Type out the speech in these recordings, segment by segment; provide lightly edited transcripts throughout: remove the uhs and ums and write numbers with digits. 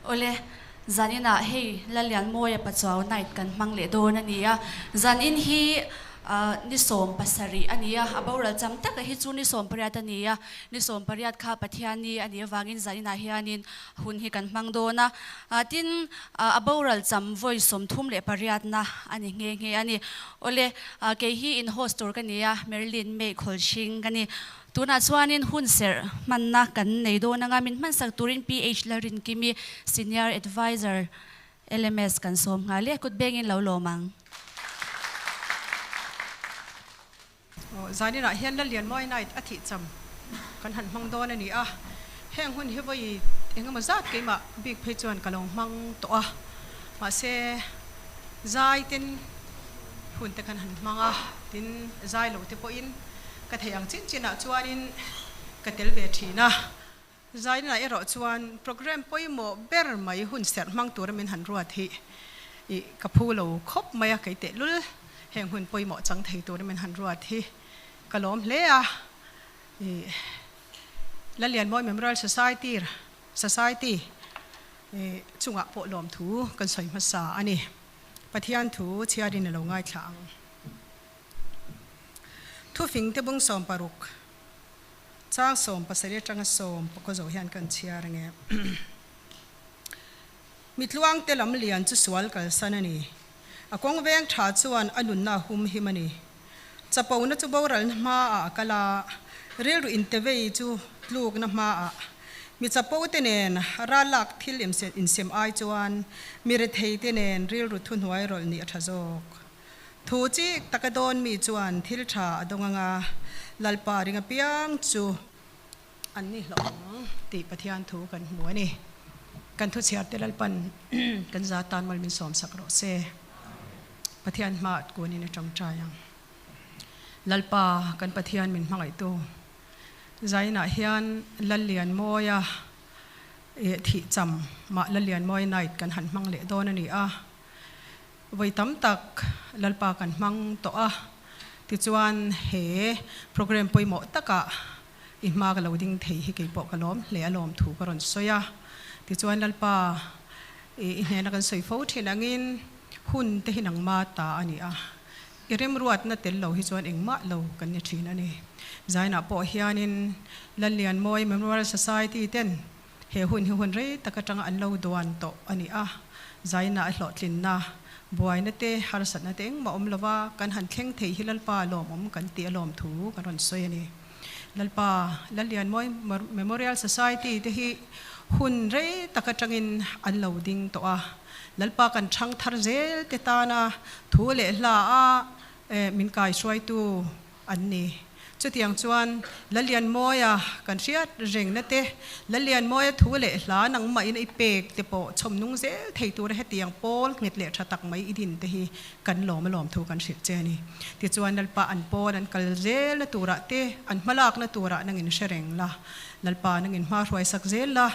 Awle, zaninah hei Lallianmawia Pachuau Night kan hmang leh dawn a ni a. Zanin hi ni 70 a ni a, a boral cham taka hi chu ni 18 a ni a. Ni 18 kha Pathianni a nih avangin zaninah hianin hun hi kan hmang dawn a. Tin, a boral cham vawi 38na a ni nghe nghe a ni. Awle, kei hi in host tur ka ni a, Marilyn May Khawlhring ka ni. Tunah chuanin hun serh hmanna kan nei dawn anga min hmansak turin PH Lalrinkimi, Senior Adviser, LMS kan sawm nghal e, kut bengin lo lawm ang. Zaninah hian Lallianmawi Night a thih cham kan han hmang dawn a ni a, heng hun hi vawi engemaw zat keimah bik phei chuan ka lo hmang tawh a, mahse zai ten hun te khan han hmang a, tin zai lo te pawhin Ka theih ang chin chinah chuanin ka tel ve thin a, Zainah erawh chuan programme pawimawh ber mai hun serh hmang tura min han ruat hi i ka phu lo khawp mai a, kei tehlul heng hun pawimawh chang thei tura min han ruat hi ka lawm hle a, i Lallianmawi Memorial Society Society chungah pawh lawmthu kan sawi hmasa a ni. Pathian thu chhiarin a lo ngaithla ang. Thufing te bung 60, chang 17 atanga 19 zo hian kan chhiar ange. Mitluang te lam lian chu sual kalsan a ni. A kawng veng tha chuan a nunna a hum him a ni. Chapona chu boralna hmaah a kal a, rilru intevei chu tlukna hmaah. Mi chapo te nen rallak thil insem ai chuan mi rethei te nen rilru thuhnuai rawlh nih a tha zawk. Thu chik taka dawn mi chuan thil tha a dawng anga, Lalpa ring apiang chu an ni hlawh ang tih Pathian thu kan hmu a ni. Kan thuchhiarte Lalpan kan za tan mal min sawmsak rawh se. Pathian hmaah kunin a tawngtai ang. Lalpa kan Pathian min hmangaihtu Zainah hian Lallianmawia thih cham mah Lallianmawia Night kan han hmang leh dawn a ni a. Vawi tam tak Lalpa kan hmang tawh a, tichuan he programme pawimawh takah i hma ka lo ding thei hi keipawh ka lawm hle a lawm thu ka rawn sawi a. Tichuan Lalpa i hnena kan sawi fo thin angin hun te hi nangma ta a ni a, i remruatna tel lo hi chuan engmah lo kan ni thin a ni. Zainah pawh hianin Lallianmawi Memorial Society ten He hun hi hun rei tak atanga an lo duan tawh a ni a, zaina a hlawhtlinna, buaina te, harsatna te engmah awm lova kan han thleng thei hi Lalpa lawmawm kan tih a lawm thu kan rawn sawi a ni. Lalpa Lallianmawi Memorial Society te hi hun rei tak atangin an lo ding tawh a, Lalpa kan thang thar zel te tana thu leh hla a min kaihruaitu an ni. Chutiang chuan Lalianmawia kan hriat rengna te, Lalianmawia thu leh hla nangmahin i pek te pawh chhawm nung zel thei tura hetiang pawl nghet leh tha tak mai i din te hi kan lawm a lawm thu kan hrilh che a ni. Tichuan Lalpa an pawl an kal zelna turah te, an hmalakna turah nangin hre reng la, Lalpa nangin hma hruaisak zel la,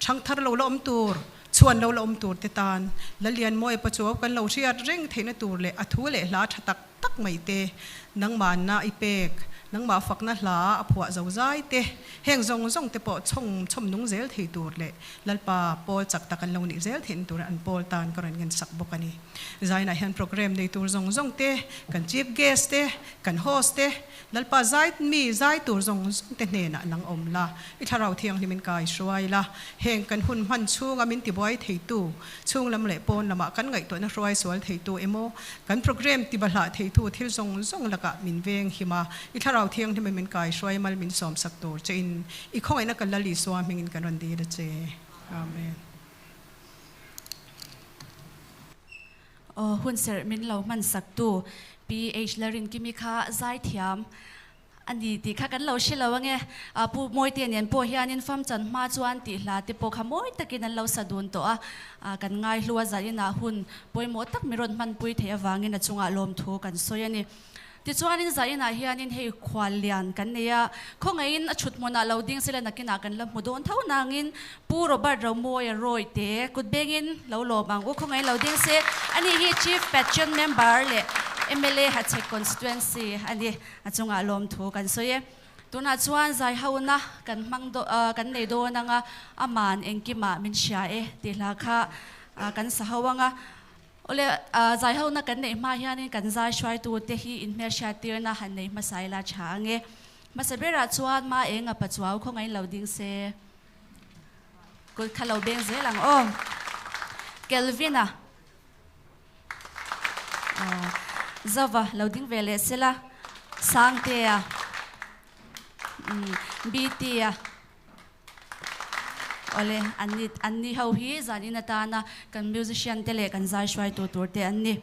thangthar lo la awm tur, Chhuan lo la awm tur te tan Lalianmawia Pachuau kan lo hriat reng theihna tur leh a thu leh hla tha tak tak mai te, nangmahna i pek, nangmah fakna hla a phuah zo zai te, heng zawng zawng te pawh chhawng chhawm nung zel thei tur leh Lalpa pawl chak tak an lo nih zel theihna tur an pawl tan ka rawn ngensak bawk a ni. Zainah hian programme nei tur zawng zawng te, kan chief guest te, kan host te, Lalpa zai mi zai tur zawng zawng te hnenah nang awm la, i thlarau thianghlim in kai hruai la, heng kan hun hman chhunga min tibuai theitu, chhung lam leh pawn lamah kan ngaihtuahna hruai sual theitu emaw, kan programme tibahlah theitu thil zawng zawng lakah min veng him a, i thlarau thianghlim in min kai hruai mal min sawmsak tur che in i khawngaihna ka Lal Isua hmingin kan rawn dil a che. Amen. Aw hun serh min lo hmansak tu PH Larinkimi kha zaithiam a ni tih kha kan lo hre lo ange. Pu Mawite nen pawh hianin fam chan hma chuan tih hla te pawh kha mawi takin an lo sa dun tawh a, kan ngaihlu a zaninah hun pawimawh tak mi rawn hmanpui theih avangin a chungah lawmthu kan sawi a ni. Tichuanin zainah hianin hei khual lian kan nei a, khawngaihin a chhut hmunah lo ding sela nakinah kan la hmu dawn tho nangin Pu Robert Romawia Roy te kut bengin lo lawm ang u, khawngaihin lo ding se. Ani hi Chief Patron Member leh mla Hachhek Constituency a ni, a chungah lawmthu kan sawi e. Tunah chuan zaihona kan hmang kan nei dawn anga aman engkimah min hria e tih hla kha kan sa ho anga. Awle, zaihona kan neih hma hianin kan zai hruaitute hi inhmelhriat tirna han nei hmasa ila tha ange. Hmasa berah chuan ma enga Pachuau khawngain lo ding se. Kut kha lo beng zel ang aw. Kelvin-a. Zova lo ding ve leh sela. Sangtea. BT-a. Awle, anni anni ho hi zanin atana kan musician te leh kan zai hruaitu tur te an ni.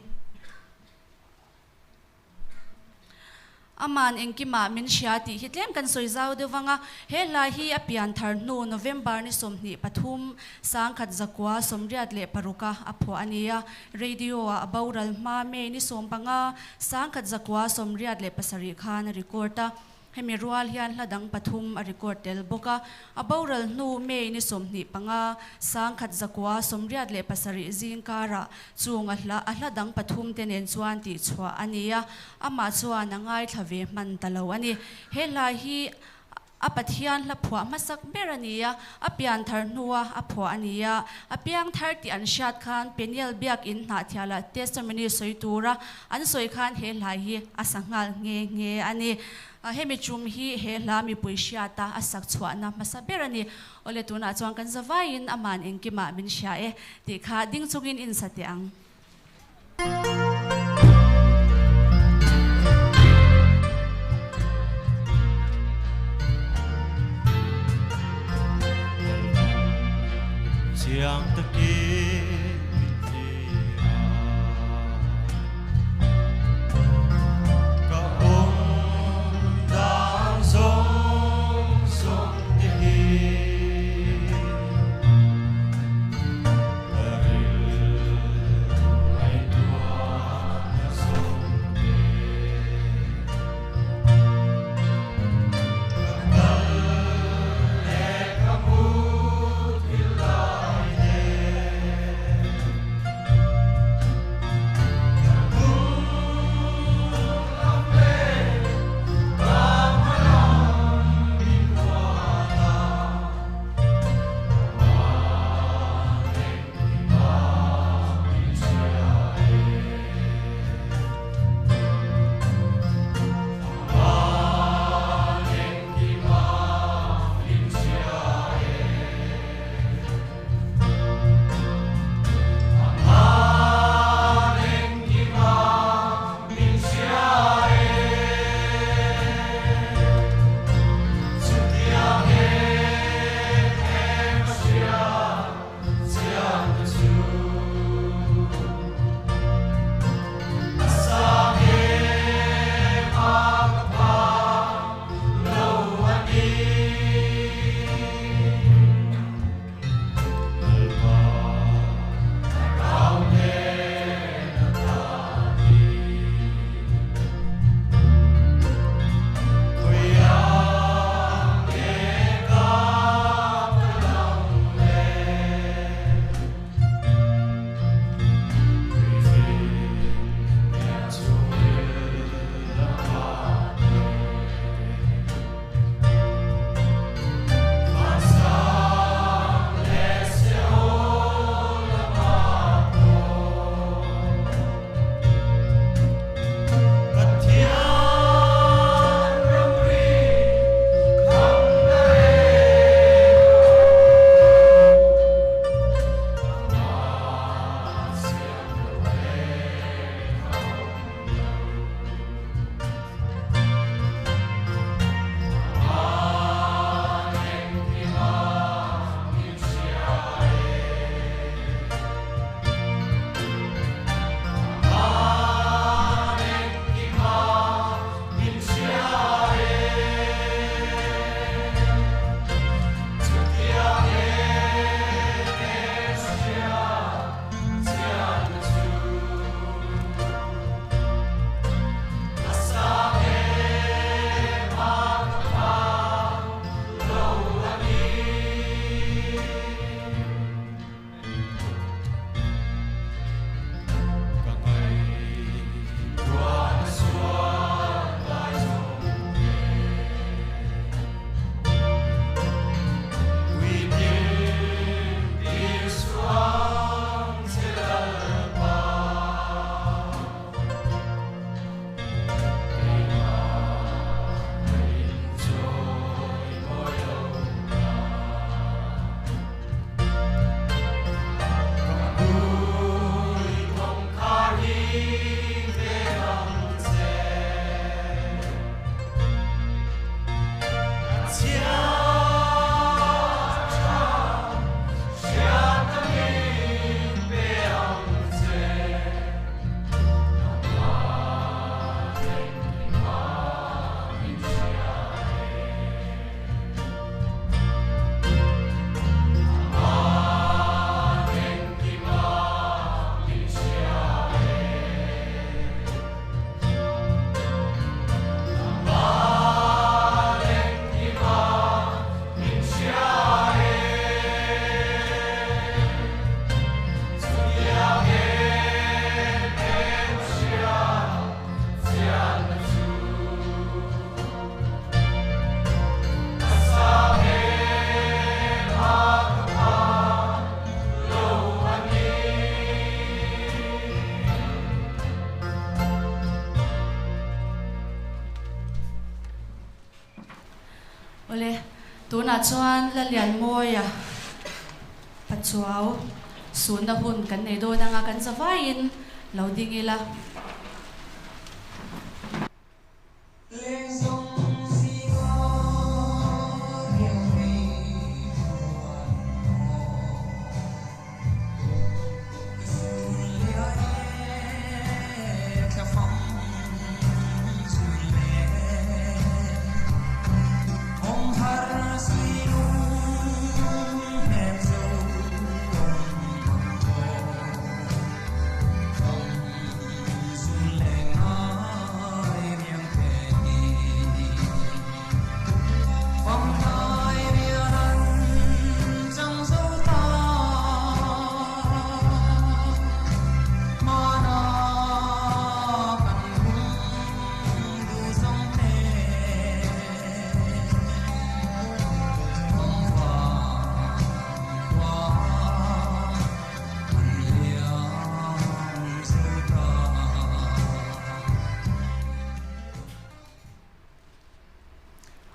Aman engkimah min hria tih hi tlem kan sawi zau deuh vang a, he hla hi a pian thar hnu November ni 23, 1986 a a phuah a ni a, radio ah a boral hma May ni 15, 1987 khan a record a. Hemi rual hian hla dang pathum a record tel bawk a, a boral hnu May ni 25, 1987 zing karah chung a hla a hla dang pathum te nen chuan tihchhuah a ni a, amah chuan a ngaithla ve hman ta lo a ni. He hla hi a Pathian hla phuah hmasak ber a ni a, a pian thar hnua a phuah a ni a, a piang thar tih an hriat khan Peniel Biakinn Hnahthialah testimony sawi tura an sawi khan he hla hi a sa nghal nghe nghe a ni. Hemi tum hi he hla mipui hriata a sak chhuahna hmasa ber a ni. Awle tunah chuan kan zavaiin aman engkimah min hria e tih kha ding chungin in sa teh ang. Chiang takin min thlir a. Ka awm dan zawng zawng te hi ka ril ngaihtuah na zawng te. Ka kal leh ka mut hil lai te. Tunah chuan Lalianmawia Pachuau sunna hun kan nei dawn anga kan zavaiin lo ding ila.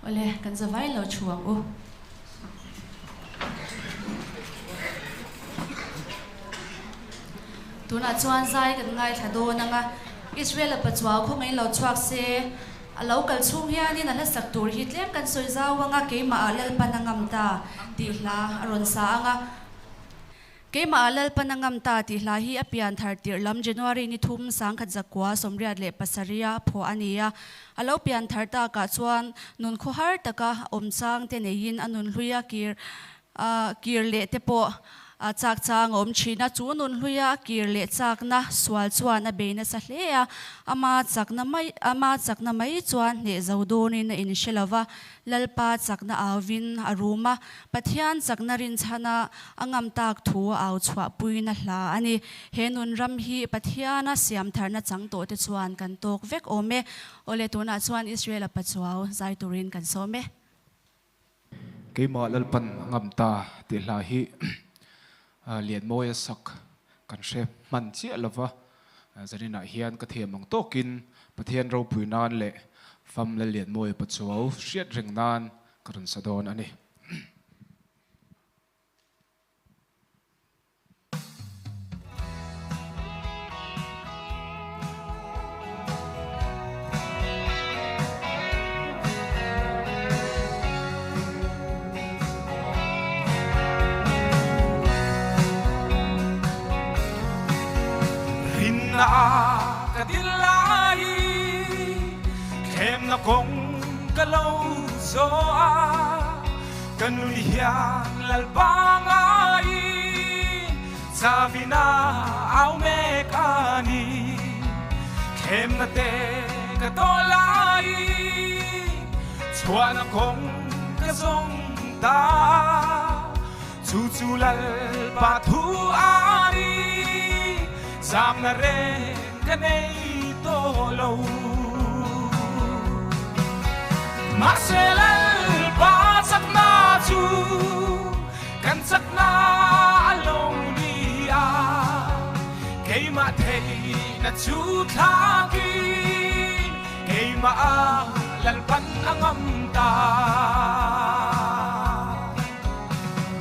Awle, kan za vai lo thu ang u. Tunah chuan zai kan ngaithla dawn ang a, Israel-a pachuau khawngaih lo chhuak se, a lo kal chhung hianin a hlasak tur hi tlem kan sawi zau ang a, keimah ah Lalpan a ngam ta tih hla a rawn sa ang a. Keimah ah Lalpan a ngam ta tih hla hi a pian thar tirh lam January ni thum sangkhat zakua 87 a phuah a ni a. A lo pian thar takah chuan nun khawhar taka awm chang te neiin a nun hluia kir kir leh te pawh chak chang a awm thin a. Chu nun hluia kir leh chakna sual chuan a bei nasa hle a, ama chakna mai ama chakna mai chuan hneh zo dawnin a inhre lo va. Lalpa chakna auvin a rum a, Pathian chakna rinchhana a ngam tak thu a au chhuahpuina hla a ni. He nun ram hi Pathiana siam tharna chang tawh te chuan kan tawk vek awm e. Awle tunah chuan Israel-a pachuau zai turin kan sawm e. Keimah Lalpan a ngam ta tih hla hi Lianmawia sak kan hre hman chiah lova, zaninah hian ka thiam ang tawkin Pathian ropui nan leh fam Lallianmawia pachuau hriat reng nan ka rawn sa dawn a ni. Rinna ka dil lai thlemna kawng ka lo zawh a ka nun hian Lalpa ngai chavina au mek a ni thlemna te ka tawh lai chhuahna kawng ka zawng ta chu chu Lalpa thu a ni zamna reng ka nei tawh lo mahse Lalpa chakna chu kan chakna a lo ni a keimah theihna chu thlakin keimah a Lalpan a ngam ta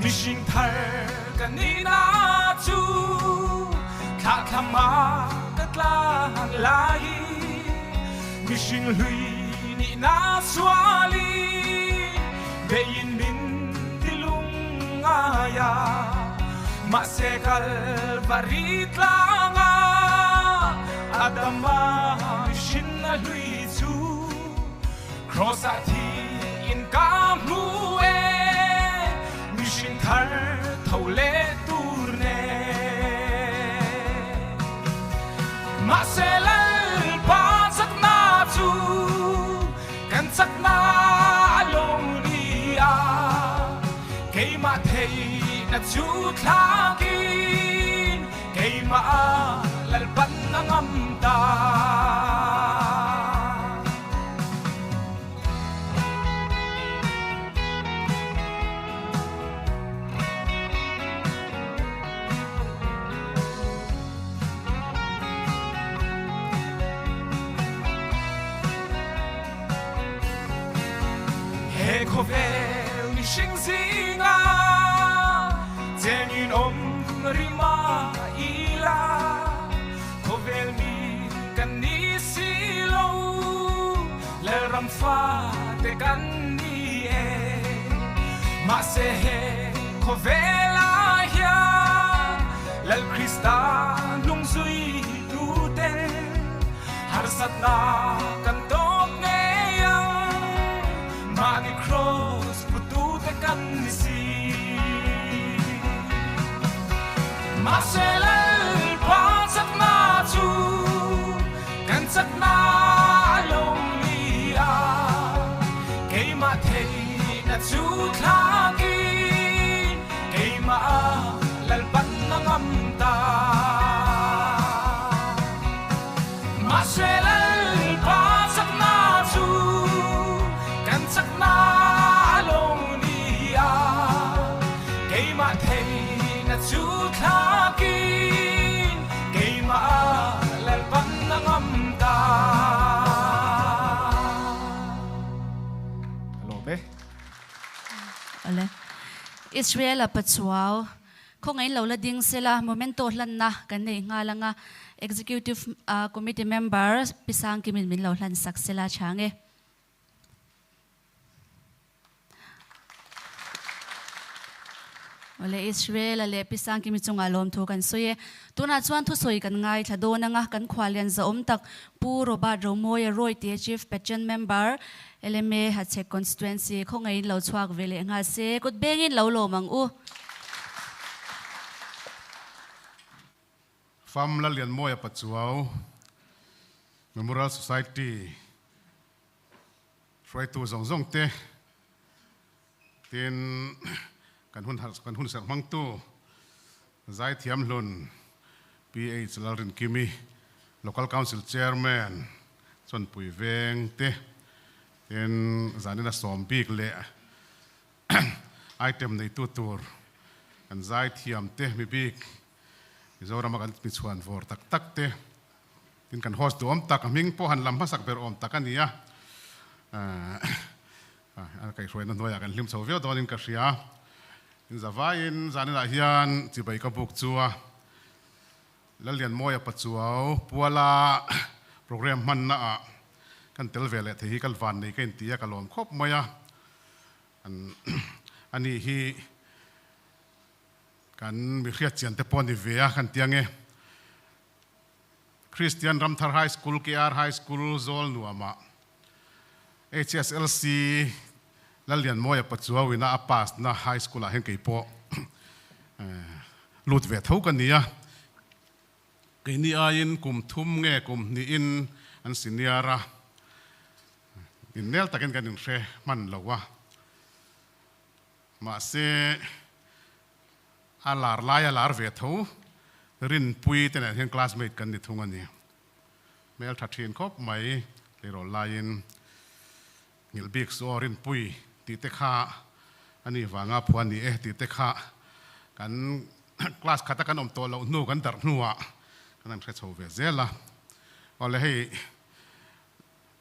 mihring thar ka nihna chu thlahthlam ah ka tlan lai mihring hlui nihna sualin beiin min tilung ngai a mahse Kalvari tlangah Adama mihring a hlui chu Cross ah thi in ka hmu e mihring thar tho le tur ne mahse Lalpa chakna chu kan chakna a lo ni a keimah theihna chu thlakin keimah ah Lalpan a ngam ta. He khawvel mihring Chengin awm rih mah ila, khawvel mi kan ni si lo, Lalram fate kan ni e. Mahse he khawvelah hian Lal Krista hnungzui tuten harsatna kan tawk ngei ang. Mahni Kraws putute kan ni si. Mahse Lalpa chakna chu kan chakna a lo ni a, keimah theihna chu thlakin keimah Lalpan a ngam ta. Mahse Lalpa chakna chu kan chakna a lo ni a, keimah theihna chu thlakin keimah Lalpan a ngam ta. Ka lawm e. Awle. Israel a pachuau. Khawngaih lo la ding sela Momento hlanna kan nei nghal anga Executive Committee Member Pi Sangkimin min lo hlan sak sela chhang e. Awle Israel-a leh Pi Sangkimi chungah lawmthu kan sawi e. Tunah chuan thusawi kan ngaithla dawn anga kan khualian zahawm tak Pu Robert Romawia Royte Chief Patron Member LMA Hachhek Constituency khawngaihin lo chhuak ve leh nghal se, kut bengin lo lawm ang u. Fam Lallianmawia Pachuau Memorial Society hruaitu zawng zawng te, tin kan hun kan hun serh hmangtu Zaithiam Hlun PH Lalrinkimi, Local Council Chairman Chawnpui Veng te, tin zanina sawm bik leh item neitu tur kan zaithiam te mi bik Mizorama kan mi chhuan vawr tak tak te, tin kan host duhawm tak a hming pawh han lam hmasak ber awm tak a ni a, a kaihhruaina hnuaiah kan hlim chho viau dawnin ka hria. In zavaiin zaninah hian chibai ka buk chu a Lallianmawia Pachuau Puala program hmanna ah kan tel ve leh thei hi ka van nei ka inti a, ka lawm khawp mai a. A ni hi kan mi hriatchian te pawh a ni ve a kan ti ange. Kristian Ramthar High School, KR High School, Zawl nuamah HSLC Lallianmawia Pachuauina a pass na High School ah hian kei pawh lut ve tho ka ni a. Keini aiin kum thum nge kum hnihin an senior a, innel takin kan inhre hman lo a. Mahse, a lar lai a lar ve tho, Rinpui te nen hian classmate kan ni thung a ni. Hmel tha thin khawp mai tleirawl laiin nghilh bik su aw Rinpui tih te kha a ni vanga phua ni e tih te kha kan class khata kan awm tawh loh hnu kan darh hnuah kan han hre chho ve zel a. Awle hei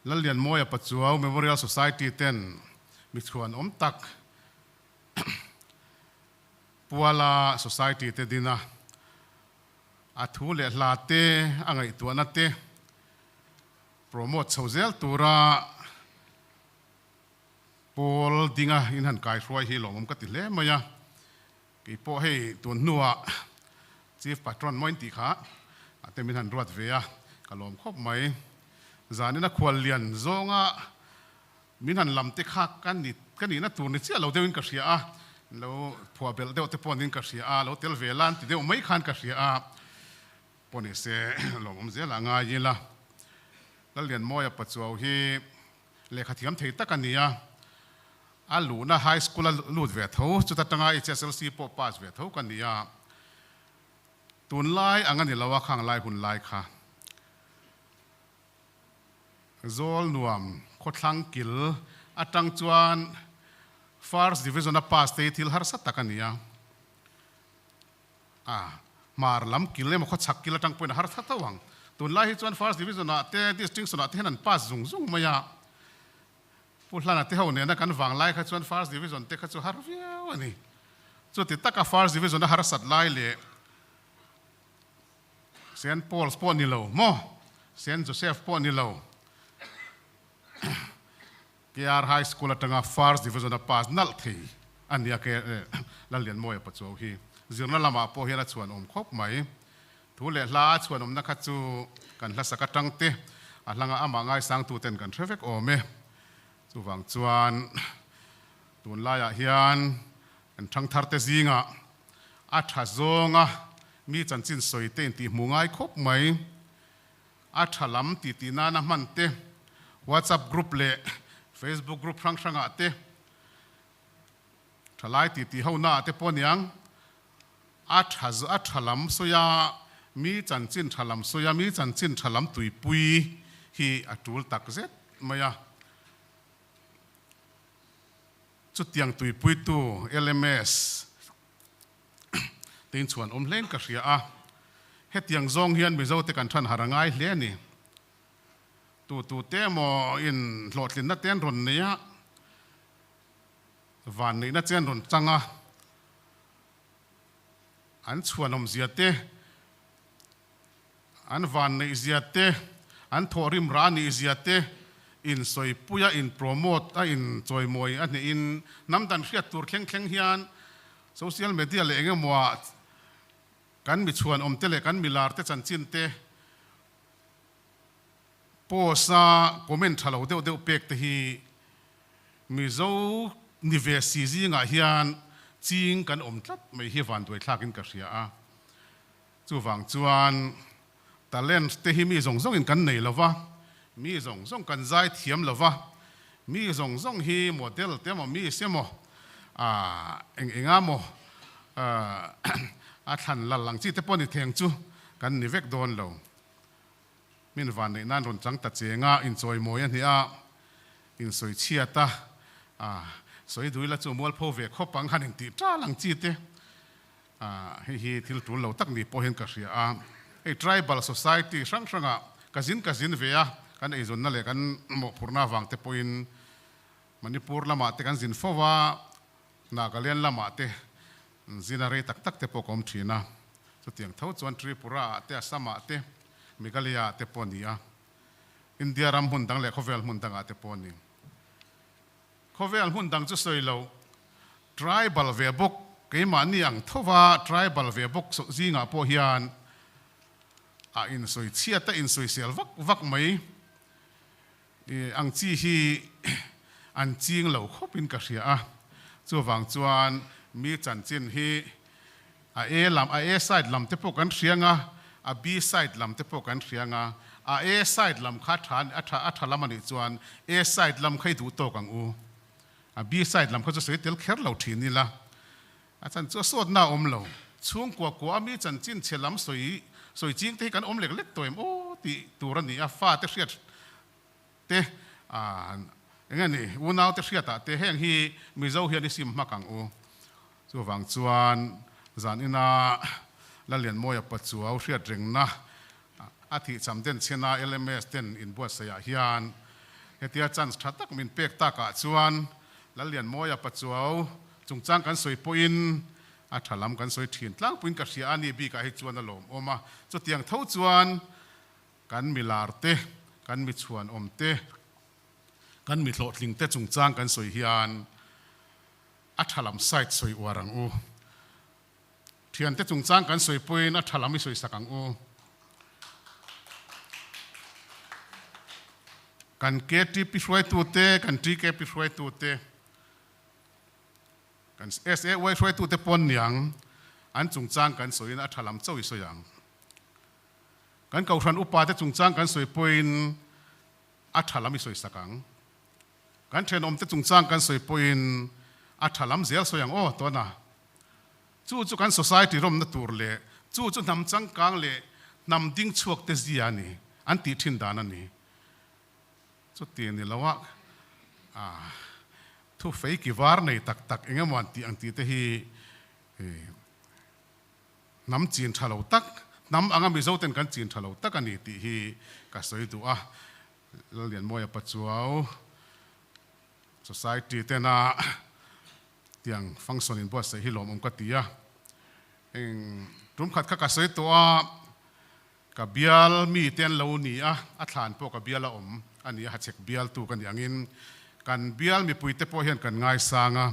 Lallianmawia Pachuau Memorial Society ten mi chhuan awm tak Puala Society te din a, a thu leh hla te, a ngaihtuahna te promote chho zel tura pawl dinga in han kaihruai hi lawmawm ka ti hle mai a. Kei pawh hei tun hnuah Chief Patron maw in tih kha a te min han ruat ve a, ka lawm khawp mai. Zanin a khual lian zawnga min han lam te kha ka ni ka nihna tur ni chiah lo deuhin ka hria a, lo phuah belh deuh te pawh niin ka hria a, lo tel ve la an ti deuh mai khan ka hria a, pawh ni se lawmawm zel a ngai ila. Lallianmawia Pachuau hi lehkha thiam thei tak a ni a, a luhna high school a lut ve tho, chuta tanga HSLC pawh pass ve tho ka ni a, tunlai ang a ni lo a khang lai hun lai kha. Zawl nuam khawthlang kil atang chuan First Division a pass te hi thil harsa tak a ni a, a hmar lam kil emaw khawchhak kil atang pawhin a harsa tho ang. Tunlai hi chuan First Division ah te Distinction ah te hian an pass zung zung mai a, Pu Hlana te ho nena kan vang lai kha chuan First Division te kha chu har viau a ni. Chuti taka First Division a harsat lai leh Saint Paul's pawh ni lo maw, Saint Joseph pawh ni lo, KR High School atanga First Division a pass nalh thei a nia ke Lallianmawia Pachuau hi zirna lamah pawh hian a chhuan awm khawp mai. Thu leh hla a chhuan awmna kha chu kan hlasak atang te a hlanga amah ngaisangtuten kan hre vek awm e. Chuvang chuan tunlaiah hian kan thangtharte zingah a tha zawnga mi chanchin sawi te intihhmuh ngai khawp mai. A tha lam ti tih nana hman te, WhatsApp group leh Facebook group hrang hrangah te, thalai ti tih ho naah te pawh niang a tha a tha lam sawi a, mi chanchin tha lam sawi a, mi chanchin tha lam tuipui hi a tul tak zet mai a. Chutiang tuipuitu LMS. Tiin chhuan awm hlein ka hria a, hetiang zawng hian Mizote kan than har a ngai hle a ni. Tu tute emaw in hlawhtlinna te an rawn nei a, vanneihna che an rawn chang a, an chhuanawmzia te, an vanneihzia te, an thawhrim rah a nihzia te insawipuia in promote a inchawimawi a hnehin hnam dan hriat tur thleng thleng hian social media leh eng emaw-ah kan mi chhuanawm te leh kan mi lar te chanchin te post a comment tha lo deuh deuh pek te hi Mizo ni ve si zingah hian ching kan awm tlat mai hi vanduai thlakin ka hria a. Chuvang chuan talent te hi mi zawng zawngin kan nei lo va, mi zawng zawng kan zai thiam lo va, mi zawng zawng hi model te emaw miss emaw ah eng enga maw a thlan lal ang chi te pawh ni theng chu kan ni vek dawn lo. Min van neih nan rawn chang ta cheng a, inchawimawi a hnih a, insawi chhiat a, ah sawi dui la chu mualpho ve khawp ang han intih tal ang chi te. Hei hi thil tul lo tak ni pawh hian ka hria a, hei tribal society hrang hrangah ka zin ka zin ve a, kan eizawnna leh kan mawhphurhna avang te pawhin Manipur lamah te kan zin fo a, Nagaland lamah te zin a rei tak tak te pawh ka awm thin a, chutiang tho chuan Tripura ah te Assam ah te Meghalaya ah te pawh a ni a, India ram hmun dang leh khawvel hmun dangah te pawh a ni. Khawvel hmun dang chu sawi lo, tribal ve bawk, keimahni ang thova tribal ve bawk zingah pawh hian a insawi chhiat a insawisel vak vak mai ang chi hi an ching lo khawpin ka hria a. Chuvang chuan mi chanchin hi a A lam, a A side lam te pawh kan hria ang a, a B side lam te pawh kan hria ang a, a A side lam kha tha a tha a tha lam a nih chuan A side lam kha i duh tawk ang u. A B side lam kha chu sawi tel kher lo thin ila, a chan chu a sawtna a awm lo. Chhungkua kua a mi chanchin chhe lam sawi sawi ching te hi kan awm lek lek tawh em aw tih tur a ni a, fate hriat te eng nge ni unaute hriatah te heng hi Mizo hian i sim hmak ang u. Chuvang chuan zan ina Lalianmawia Pachuau hriat rengna a thih cham den chhena LMS ten inbuatsaihah hian hetia chance tha tak min pek takah chuan Lalianmawia Pachuau chungchang kan sawi pawhin a tha lam kan sawi thin tlangpuiin ka hria a ni bikah hi chuan a lawmawm a. Chutiang tho chuan Kan mi lar te, kan mi chhuanawm te, kan mi hlawhtling te chungchang kan sawi hian a tha lam side sawi uar ang u. Thiante chungchang kan sawi pawhin a tha lam i sawi sak ang u. Kan KTP hruaitu te, kan TKP hruaitu te, kan SAY hruaitu te pawn niang an chungchang kan sawiin a tha lam chauh i sawi ang. Kan Kohhran upate chungchang kan sawi pawhin a tha lam i sawi sak ang. Kan thenawmte chungchang kan sawi pawhin a tha lam zel sawi ang aw tawna. Chu chu kan society rawmna tur leh chu chu hnam changkang leh hnam ding chhuak te zia a ni, an tih thin dan a ni. Chuti ni lo a, thu fei ki var nei tak tak eng emaw an tih ang tih te hi Hnam chin tha lo tak, hnam anga Mizo ten kan chin tha lo tak a ni tih hi ka sawi duh a. Lallianmawia Pachuau Society tena Tiang function in buatsaih hi lawmawm ka ti a. Eng tum khat kha ka sawi tawh a, ka bial mi te an lo ni a, a thlan pawh ka bial a awm a ni a, hachhek bialtu ka nih angin kan bial mipui te pawh hian kan ngaisang a.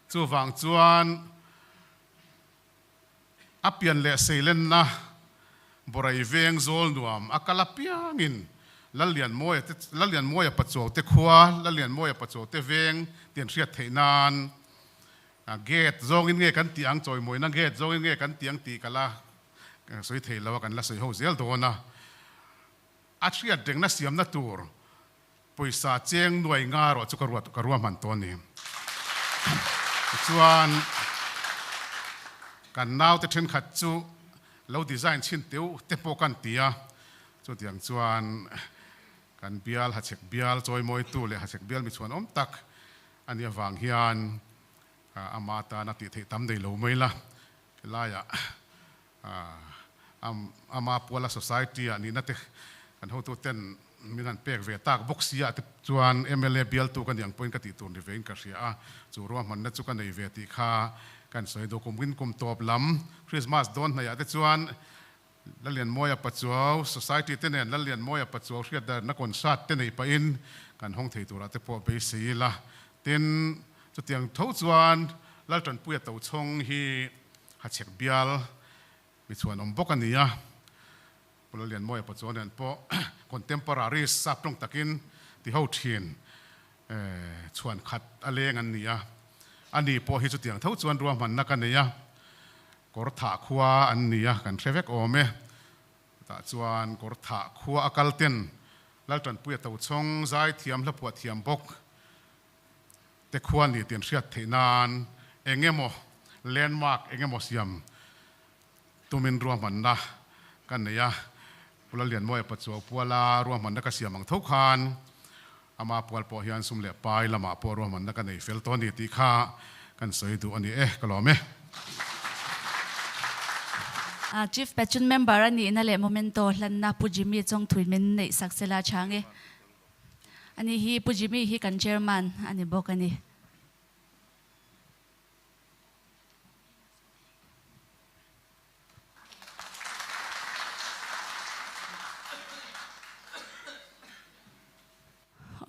Chuvang chuan a pian leh seilenna Borai veng zawl nuam a kal apiangin Lallianmawia te Lallianmawia Pachuau te khua, Lallianmawia Pachuau te veng tih an hriat theih nan gate zawngin nge kan tih ang, chawimawina gate zawngin nge kan tih ang tih ka la sawi thei lo a, kan la sawi ho zel dawn a. A hriat rengna siamna tur Pawisa cheng nuai nga erawh chu ka ruat ka ruahman tawh a ni. Tichuan, kan naute thenkhat chu lo design chhin teuh te pawh kan ti a, chutiang chuan kan bial hachhek bial chawimawitu leh hachhek bial michhuan awm tak a nih avang hian ama tana tih theih tam nei lo mai la, helaiah Ama Puala Society ah nihna te kan hotu ten min han pek ve tak bawk si ah te chuan mla bialtu ka niang pawhin ka tih tur ni vein ka hria a, chu ruahmanna chu ka nei ve tih kha kan sawi duh. Kum in kum tawp lam Christmas dawn hnaih ah te chuan Lalianmawia Pachuau Society te nen Lalianmawia Pachuau hriatdarna concert te neih pahin kan hawng thei turah te pawh beisei ila. Tin, chutiang tho chuan Laltanpuia Tochhawng hi Hachhek bial mi chhuan awm bawk a ni a, Pu Lallianmawia Pachuan nen pawh contemporary sap tawng takin ti ho thin chhuan khat a leng an ni a, a ni pawh hi chutiang tho chuan ruahmanna ka nei a, kawr thah khua an ni a, kan hre vek awm e. Chutah chuan kawr thah khua a kal ten Laltanpuia Tochhawng zaithiam hlaphuah thiam bawk te khua ni tih an hriat theih nan eng emaw landmark eng emaw siam tumin ruahmanna ka nei a, Pu Lallianmawia Pachuau puala ruahmanna ka siam ang tho khan ama pual pawh hian sum leh pai lamah pawh ruahmanna ka nei fel tawh a ni tih kha kan sawi duh a ni e, ka lawm e. Chief Patron Member a nihna leh Momento hlanna Pu Jimmy Chawngthui min neih sak sela chhang e. Ani hi Pu Jimmy hi kan Chairman a ni bawk a ni.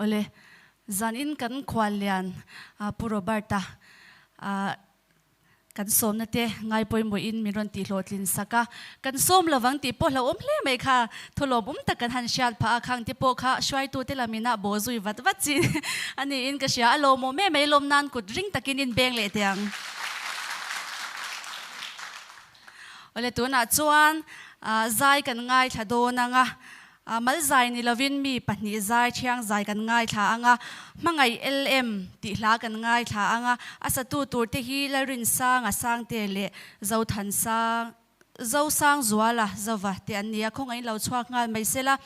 Awle, zanin kan khuallian Pu Robert-a Kan sawmna te ngai pawimawhin min rawn tihhlawhtlin sak a, kan sawm lovang tih pawh hlauhawm hle mai kha thawlawm awm tak kan han hriat phah a, khang te pawh kha hruaitu te lam inah baw zui vat vat chi a niin ka hria, a lawmawm em mai lawm nan kut ring takin in beng leh teh ang. Awle tunah chuan zai kan ngaithla dawn ang a, Mal zai ni lovin mi pahnih zai thiang zai kan ngaithla ang a, Hmangaih LM tih hla kan ngaithla ang a, a satu tur te hi Lalrinsanga Sangte leh Zothansang Zosangzuala Zova te an ni a, khawngaihin lo chhuak nghal mai sela.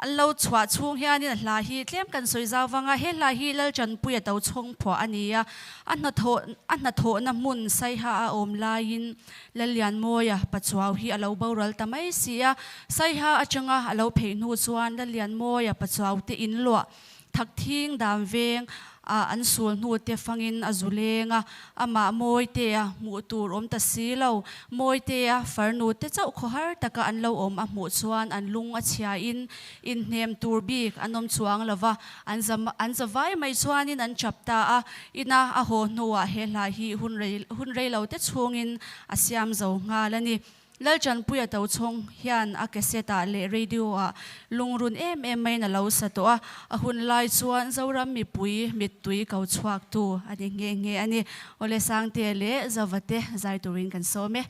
An lo chhuah chhung hianin a hla hi tlem kan sawi zau vang a, he hla hi Lalchanpuia Tochhawng phuah a ni a, a hnathawh a hnathawhna hmun Saiha a awm laiin Lallianmawia Pachuau hi a lo boral ta mai si a, Saiha atanga a lo pheih hnu chuan Lallianmawia Pachuau te in luah Thakthing dam veng ah an sul hnu te fangin a zu leng a, amah Mawitea hmuh tur awm ta si lo. Mawitea farnu te chauh khawhar taka an lo awm a hmuh chuan an lung a chhia in inhnem tur bik an awm chuang lo va, an za an zavai mai chuanin an chap ta a, ina a haw hnuah he hla hi hun rei hun rei lo te chhungin a siam zo nghal a ni. Lalchanpuia Tochhawng hian a cassette ah leh radio ah lungrun em em maiin a lo sa tawh a, a hun lai chuan Zoram mipui mittui ko chhuak tu a ni nghe nghe a ni. Awle Sangte leh Zovate zai turin kan sawm e.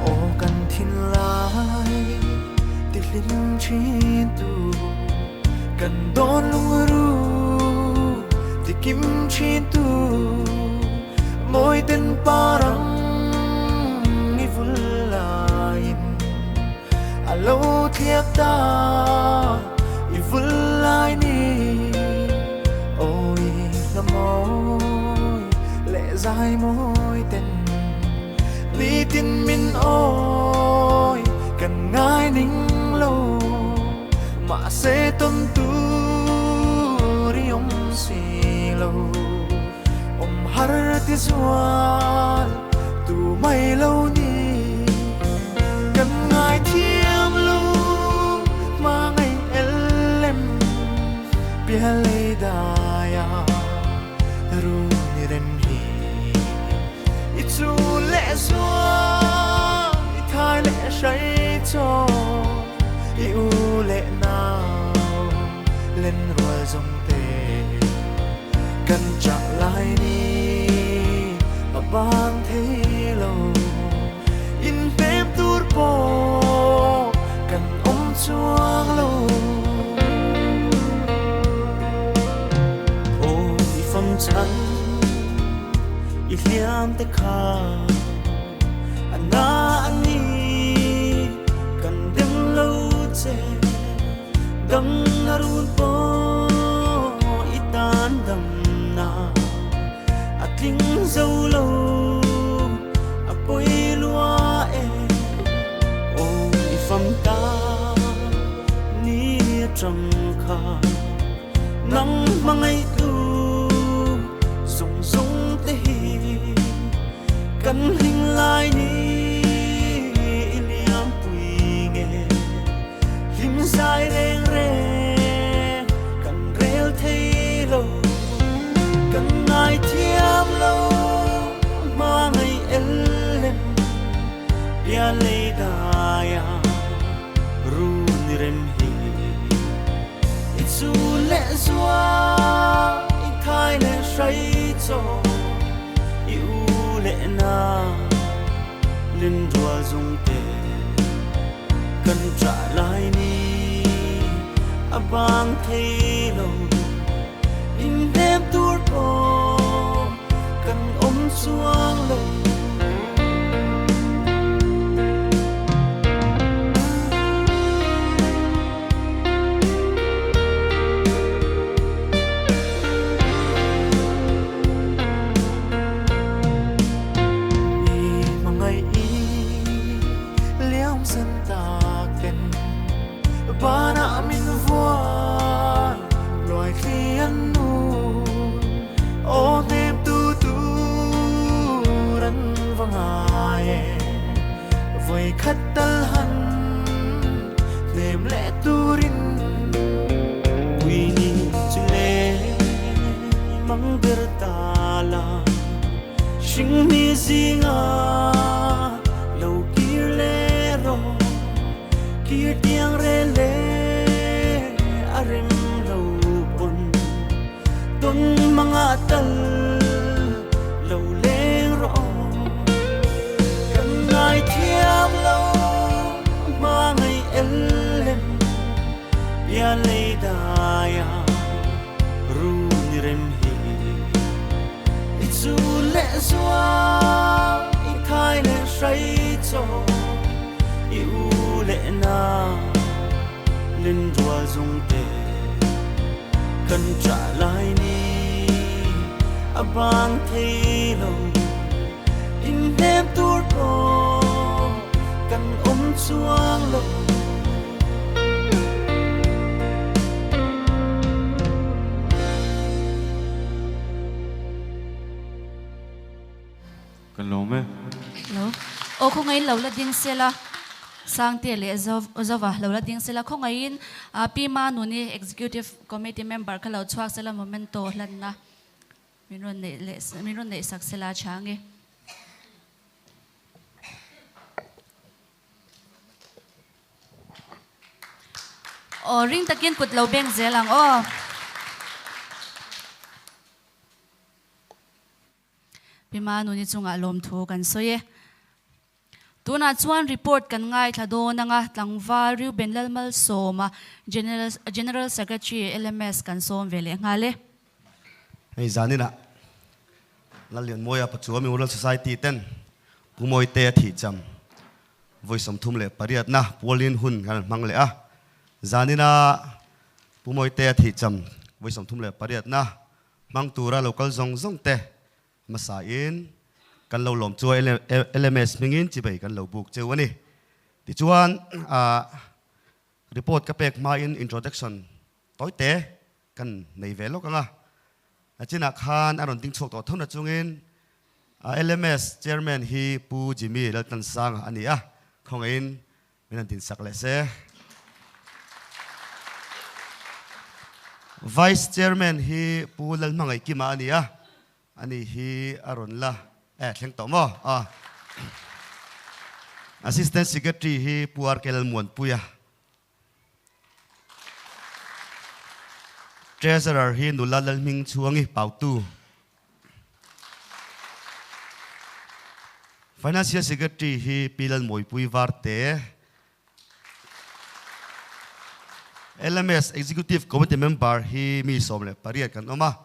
Aw kan thinlai ti hlim thin tu Kan dawn lungru ti kim thin tu Mawi ten parang i vul laiin A lo thliak ta i vul. lai ni Ôi là môi lệ dài môi tình Ni tin min ôi cần ngai ninh lâu Mà sẽ tâm tu ri om si lâu Om har ti zual tu mai lâu ni Cần ngai thiam lu mà ngày elem Bia lei daya ru ni rem hi I chu lệ zua i thai lệ say cho i u lệ nào lên ruồi dòng tê cần trả lại ni ở bang thế lâu in pem tur po cần ôm chuang lâu ôi phong trần i hliam te kha ana ani kan dem lo che dam na run po i tan dam na atling zo lo a poi lua e o i fam ta ni trăng kha nang mangai tu zong zong te hi kan hling lai ni liam pui nge lim zai reng reng kan rel thei lo kan ngai thiam lo ma ngai elem bia lei daya ru ni rem hi i chu le zua i thai le say cho i u le na lên rùa dung tê cần trả lại ni a bang thei lo in nem tur po kan om chuang lo Bana min vuan loài khi ăn nu ô nem tu tu ran vang ai voi khat tal han nem lệ turin quy ni chu le mang ber ta la sinh mi zinga lo kir le ro kir tiang re le arem lo pon ton mga tal lo leng ro kan ngai thiam lo ma ngai elem bia lei daya ru ni rem hi i chu le zua i thai le say cho i u lệ na lên rùa dung tê cần trả lại ni a bang thei lo in nem tur po kan om chuang lo Kan lo me. Lo. O khaw ngain lo la ding sela Sangte leh Zova lo la ding sela khaw ngaiin Pi Ma Nuni Executive Committee member kha lo chhuak sela memento hlanna min rawn neih leh min rawn neih sak sela chang e. Aw ring takin kut lo beng zel ang aw. Pi Ma Nuni chungah lawmthu kan sawi e. Tunah chuan report kan ngaithla dawn anga tlangval Reuben Lalmalsawma, General General Secretary LMS kan sawm ve leh nghal e. Hei zaninah Lallianmawia Pachuau Memorial Society ten Pu Mawite a thih cham vawi 38na Pualin hun kan han hmang leh a. Zanina Pu Mawite a thih cham vawi 38 na hmang tura lo kal zawng zawng te hmasa in kan lo lawm chu a LMS hmingin chibei kan lo buk cheu a ni. Tichuan report ka pek hmain introduction tawite kan nei ve lawk ang a. A chinah khan a rawn ding chhuak tawh tho na chungin LMS chairman hi Pu Jimmy Laltlansanga a ni a, khawngaihin Min han dinsak leh se. Vice Chairman hi Pu Lalhmangaihkima a ni a, ani hi a rawn la eh thleng tawh maw? A. Assistant Secretary hi Pu RK Lalmuanpuia. Treasurer hi Nula Lalhmingchhuangi Pautu. Financial Secretary hi Pi Lalmawipui Varte. LMS Executive Committee member hi mi 18 kan awm a.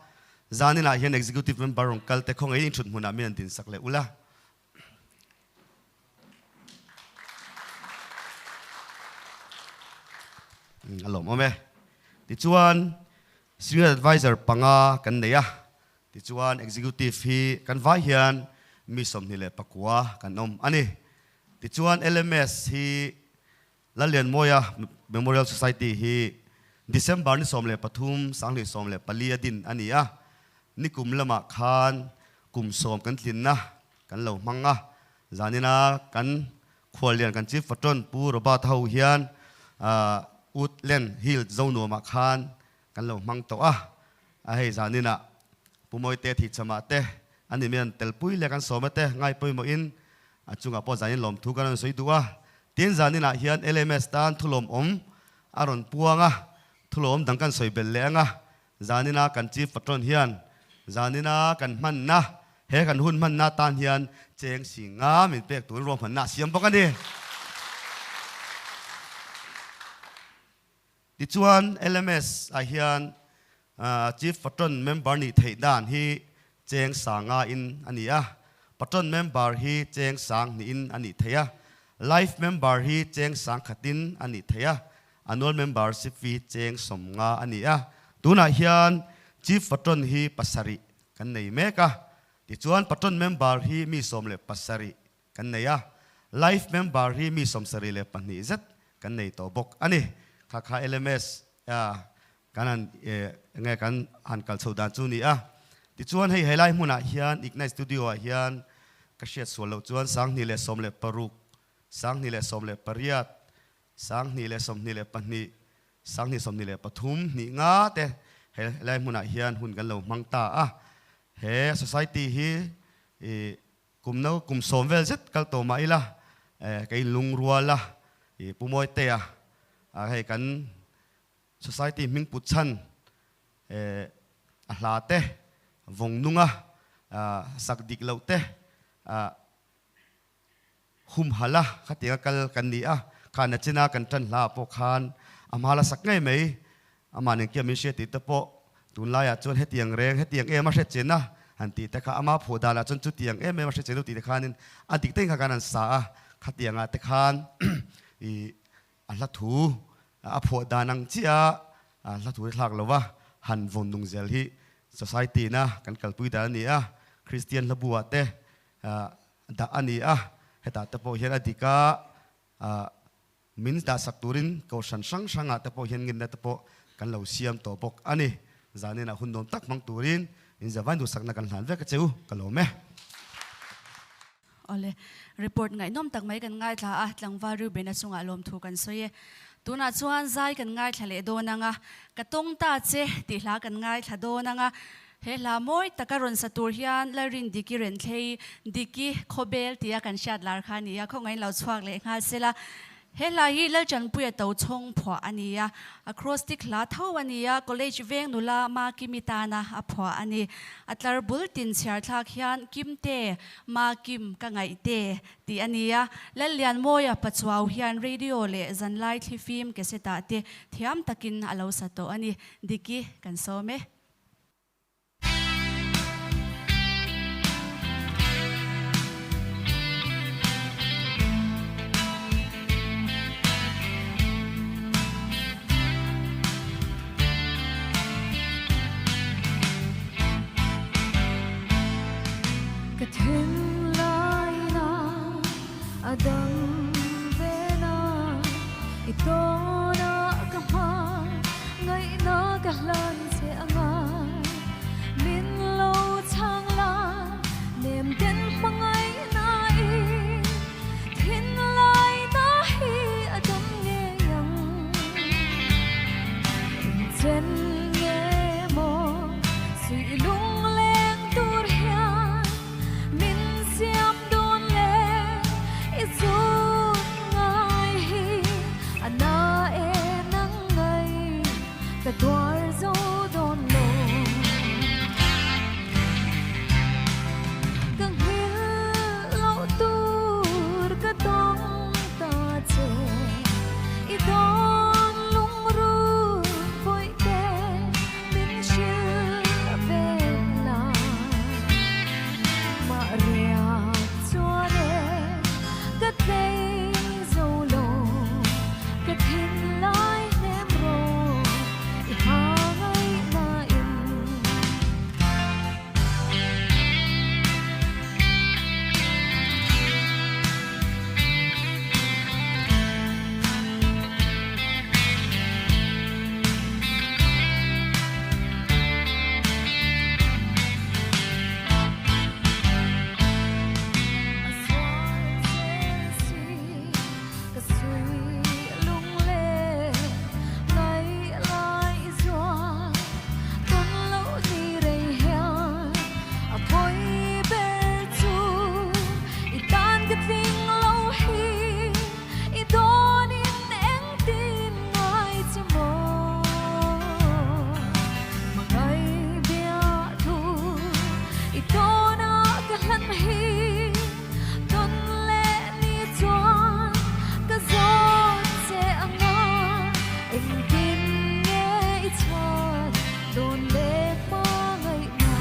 Zaninah hian Executive member rawn kal te khawngaih in thut hmunah min an dinsak leh ula. A lawmawm e. Tichuan Senior Adviser panga kan nei a, tichuan Executive hi kan vai hian mi 29 kan awm a ni. Tichuan LMS hi Lallianmawia Memorial Society hi December ni 13, 2014 a din a ni a, nikum lamah khan kum 10 kan tlinna kan lo hmang a, zanina kan Khuallian kan Chief Patron Pu Robert ho hian Woodland Hill Zonuamah khan kan lo hmang tawh a, a hei zaninah Pu Mawite Thihchhamah te an ni mian telpui leh kan sawma te ngai pawimawhin a chungah pawh zanin lawmthu kan rawn sawi duh a. Tin zaninah hian LMS tan thulawmawm a rawn puang a, thulawm dang kan sawi belh leh ang a, zanina kan Chief Patron hian zanina kan hmanna he kan hun hmanna tan hian cheng si nga min pek turin ruahmanna a siam bawk a ni. Tichuan LMS ah hian Chief Patron member nih theih dan hi cheng sanga in a ni a, Patron member hi cheng sang hnih in a nih theih a, Life member hi cheng sang khat in a nih theih a, Annual membership fee cheng 50 a ni a. Tunah hian Chief Patron hi pasarih kan nei mek a, tichuan Patron member hi mi 17 Kan nei a, Life member hi mi 72 zet kan nei tawh bawk a ni. Kha kha LMS kan han enge kan han kal chho dan chu ni a. Tichuan hei helai hmunah hian Ignite Studio ah hian ka hriat sual loh chuan 2016, 2018, 2022, 2023 hnih nga te helai hmunah hian hun kan lo hmang ta a. He society hi Kum no kum 10 vel zet kal tawh mah ila ka inlungrual a, i Pu Mawitea hei kan society hming put chhan a hla te vawng nunga sak dik loh te humhalh a khatianga kal kan ni a, khan a china kan tan hla ah pawh khan a hma la sak ngei mai amah nen khian min hria tih te pawh tunlaiah chuan hetiang reng hetiang em a hre chen a han tih te kha ama phuah danah chuan chutiang em em a hre chen lo tih te khanin a dik teng kha khan an sa a, khatiangah te khan i a hla thu a phuah dan ang chiah a hla thu te thlak lova han vawn nung zel hi society na kan kalpui dan a ni a, Kristian hla buah te dah a ni a, hetah te pawh hian a dik a, min dah sak turin kohhran hrang hrangah te pawh hian ngenna te pawh kan lo siam tawh bawk a ni. Zaninah hun nuam tak hmang turin inzavain duhsakna kan hlan vek a che u, ka lawm e. Awle, report ngaihnawm tak mai kan ngaithla a, tlangval Reuben-a chungah lawmthu kan sawi e. Tunah chuan zai kan ngaithla leh dawn ang a, ka tawng ta che tih hla kan ngaithla dawn ang a, he hla mawi taka rawn sa tur hian Lalrin Diki Renthlei, Diki Khawbel tia kan hriat lar kha a ni a, khawngaihin lo chhuak leh nghal se la. He hla hi Lalchanpuia Tochhawng phuah a ni a, acrostic hla tho a ni a, College veng nula Makimi tana a phuah a ni. A tlar bul tin chhiar thlak hian Kimte, Makim ka ngaih te tih a ni a, Lallianmawia Pachuau hian radio leh zanlai thlifim cassette-ah te thiam takin a lo sa tawh a ni. Diki kan sawm e. Ka thinlaina a dam ve na, i tawna ka hma ngaihna ka hlan che a ngai. Min lo chhang la, nem den hmangaihna i thinlaina hi a dam ngei ang. Engchen nge maw suih lungleng tur hian min siam dawn le, i zut ngai hi a na e nang ngai ka tuar zo dawn lo. Ka nghil loh tur ka tawng ta che, i dawn lungrun pawih te min hrilh ve la. Mah riak chuan e ka tlei zo lo, ka thinlai hnem rawh i hma ngaihna in. A sual zel si ka sui lungleng ngaih lai zual tawn loh ni rei hian a pawi ber chu i tan ka tling lo hi i dawnin engtin ngai che maw hmangaih bia thu i tawna ka hlan hi tawn leh ni chuan ka zawt che anga engtin nge i chhan dawn leh hmangaihna.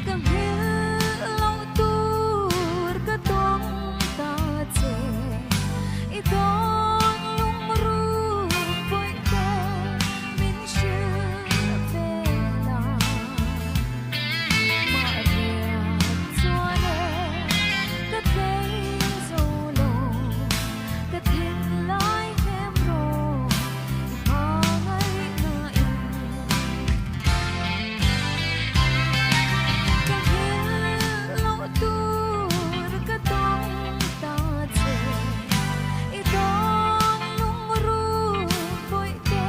Ka nghil loh tur ka tawng ta che, i dawn lungrun pawih te min hrilh ve la. Mah riak chuan e ka tlei zo lo, ka thinlai hnem rawh i hma ngaihna in. Ka nghil loh tur ka tawng ta che, i dawn lungrun pawih te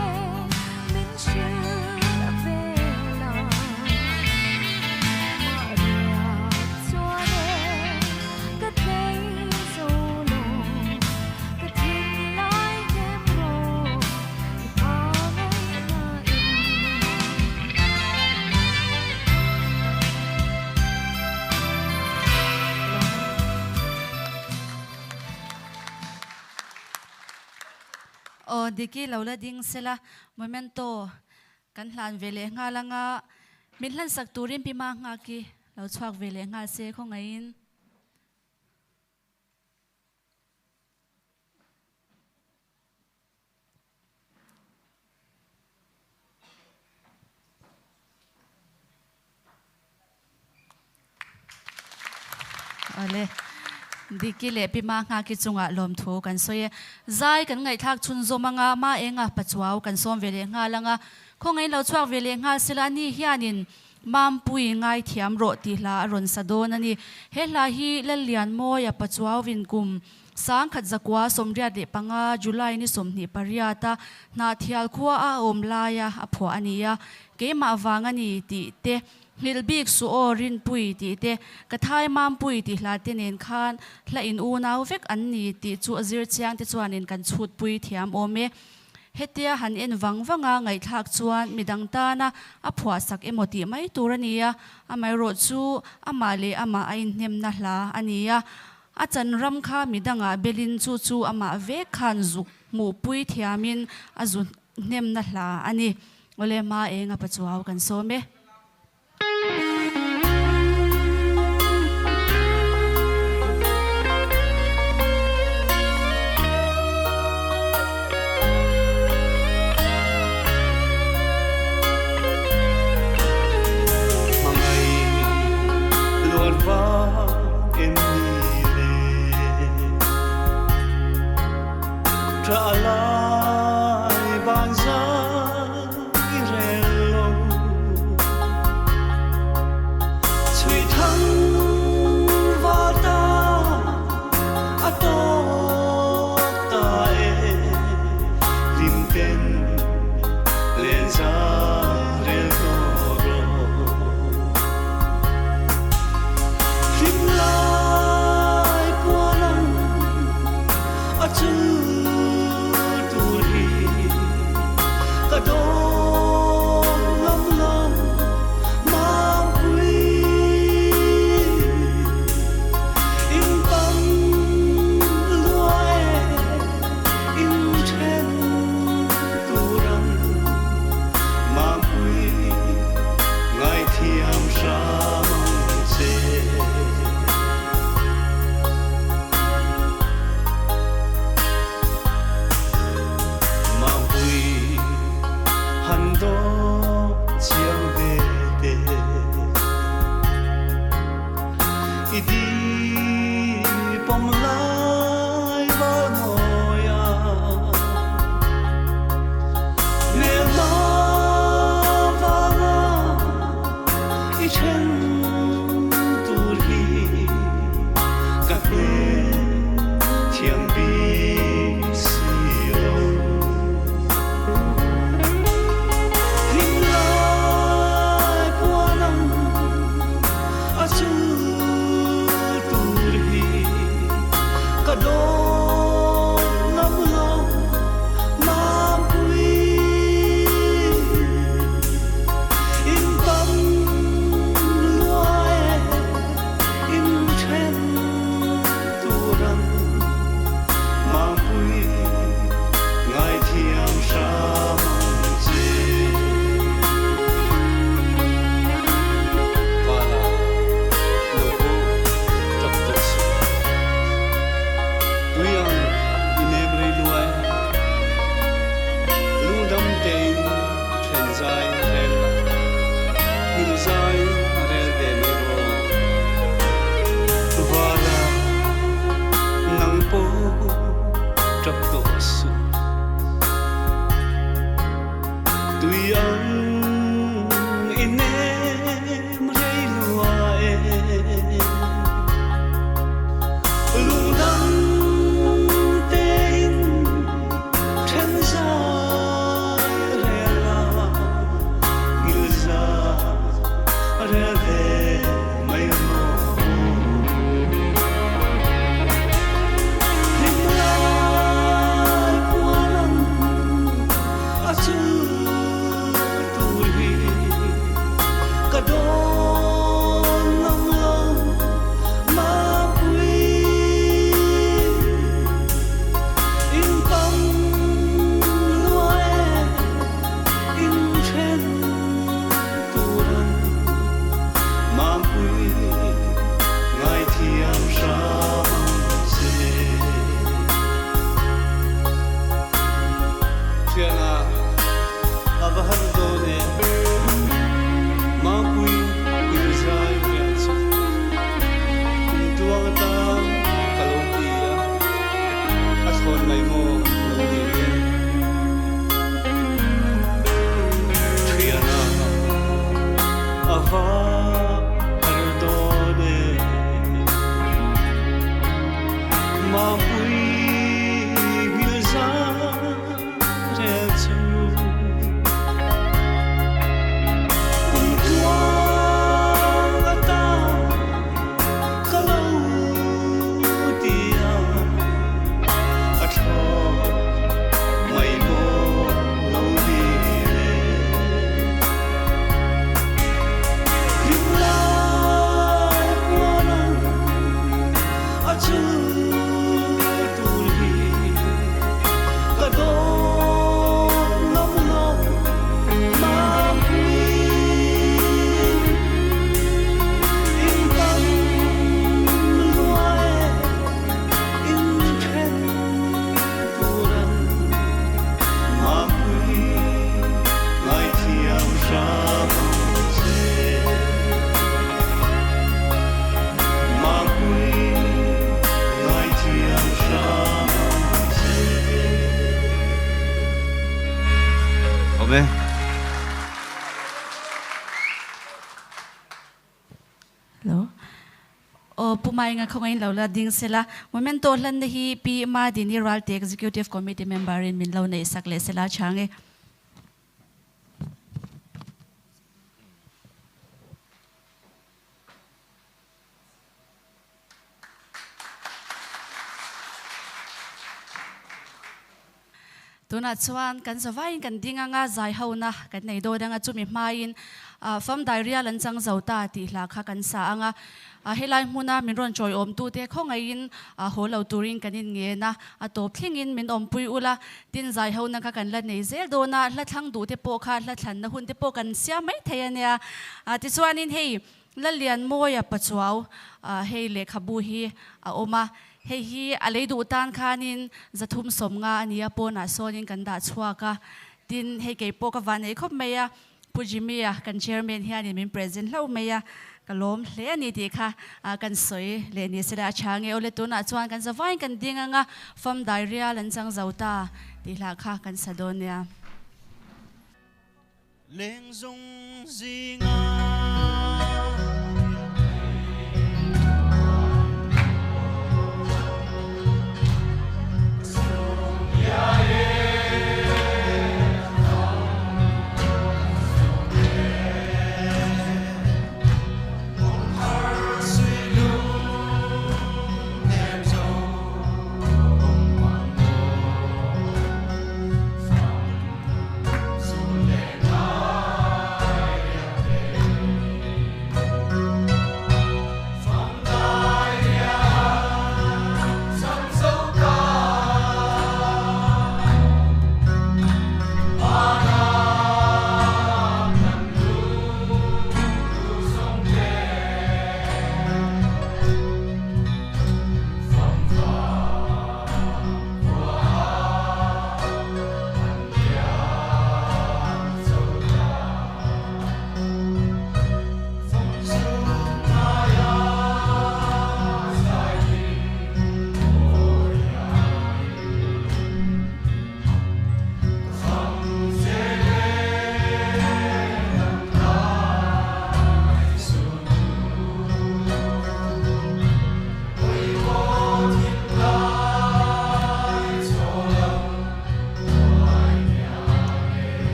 min hrilh ve la. Mah riak chuan e ka tlei zo lo, ka thinlai hnem rawh i hma ngaihna in. Aw Diki lo la ding sela memento kan hlan ve leh nghal anga min hlan sak turin pi ma nghaki lo chhuak ve leh nghal se khawngaihin. Awle, Diki leh Pi Manghaki chungah lawmthu kan sawi e. Zai kan ngaihthlak chhunzawm anga Ma Enga Pachuau kan sawm ve leh nghal anga khawngaih lo chhuak ve leh nghal sela ani hianin Mampui ngaithiam rawh tih hla a rawn sa dawn a ni. He hla hi Lallianmawia Pachuau vinkum Sangkhat zakua 85 July ni 28 a Hnahthial khua a awm laia a phuah a ni a, keimah vang a ni tih te, Nghilh bik suh aw Rinpui tih te, Ka thai Mampui tih hla te nen khan hla in unau vek an ni tih chu a zir chiang te chuanin kan chhutpui thiam awm e. Hetia han en vang vanga ngaihthlak chuan midang tana a phuahsak emaw tih mai tur a ni a, amaherawhchu amah leh amah a inhnemna hla a ni a. A chan ram kha midangah belin chu chu amah vek khan zuk hmuhpui thiamin a zu hnemna hla a ni. Awle hma eng a pachuau kan sawm e. zai rel la, nghil zai rel ve mai rawh. Vala nang pawh tap tawh suh. Tui ang i nem rei lua e. Lungdang tein then zai rel a, ngil zai rel ve mai rawh. Hlim lai puan ang a chul tur hi ka dawn ngam lo mapui. In pang lua e in then turan mapui ngai thiam hram ang che. Thiana a va har dawn e mapui ngil zai rel chu kum tuang atan ka lo ti a, a thlawn mai maw lo ni le. Thiana a va har dawn e mapui ngil zai rel chu kum tuang atan ka lo ti a, a thlawn mai maw lo ni le. Hlim lai puan ang a chul tur hi ka dawn ngam lo mapui. In pang lua e in then turan mapui ngai thiam hram ang che. Mapui ngai thiam hram ang che. Awm e. Hello. Aw Pu Mainga khawngain lo la ding sela. Momento hlanna hi Pi Madini Ralte Executive Committee member in min lo neih sak leh sela chang e. Tunah chuan kan zavaiin kan ding anga zai hona kan nei dawn anga chumi hmain fam diarrhea lan chang zo ta tih hla kha kan sa anga helai hmuna min rawn chawi awmtute khawngaihin haw lo turin kan inngen a, a tawp thlengin min awmpui ula tin zai hona kha kan la nei zel dawn a, hla thlang duhte pawh kha hla thlanna hunte pawh kan siam mai thei a nia. Tichuanin hei Lallianmawia Pachuau hei lehkhabu hi a awm a, hei hi a lei duh tan khanin 350 a ni a, pawnah sawnin kan dah chhuak a, tin hei kei pawh ka van ei khawp mai a, Pu Jimmy-a kan chairman hianin min present hlauh mai a, ka lawm hle a ni tih kha kan sawi leh ni sela a tha nge awle tunah chuan kan zavaiin kan ding anga fam diarrhea lan chang zo ta tih hlah kha kan sa dawn nia. Leng zung zinga.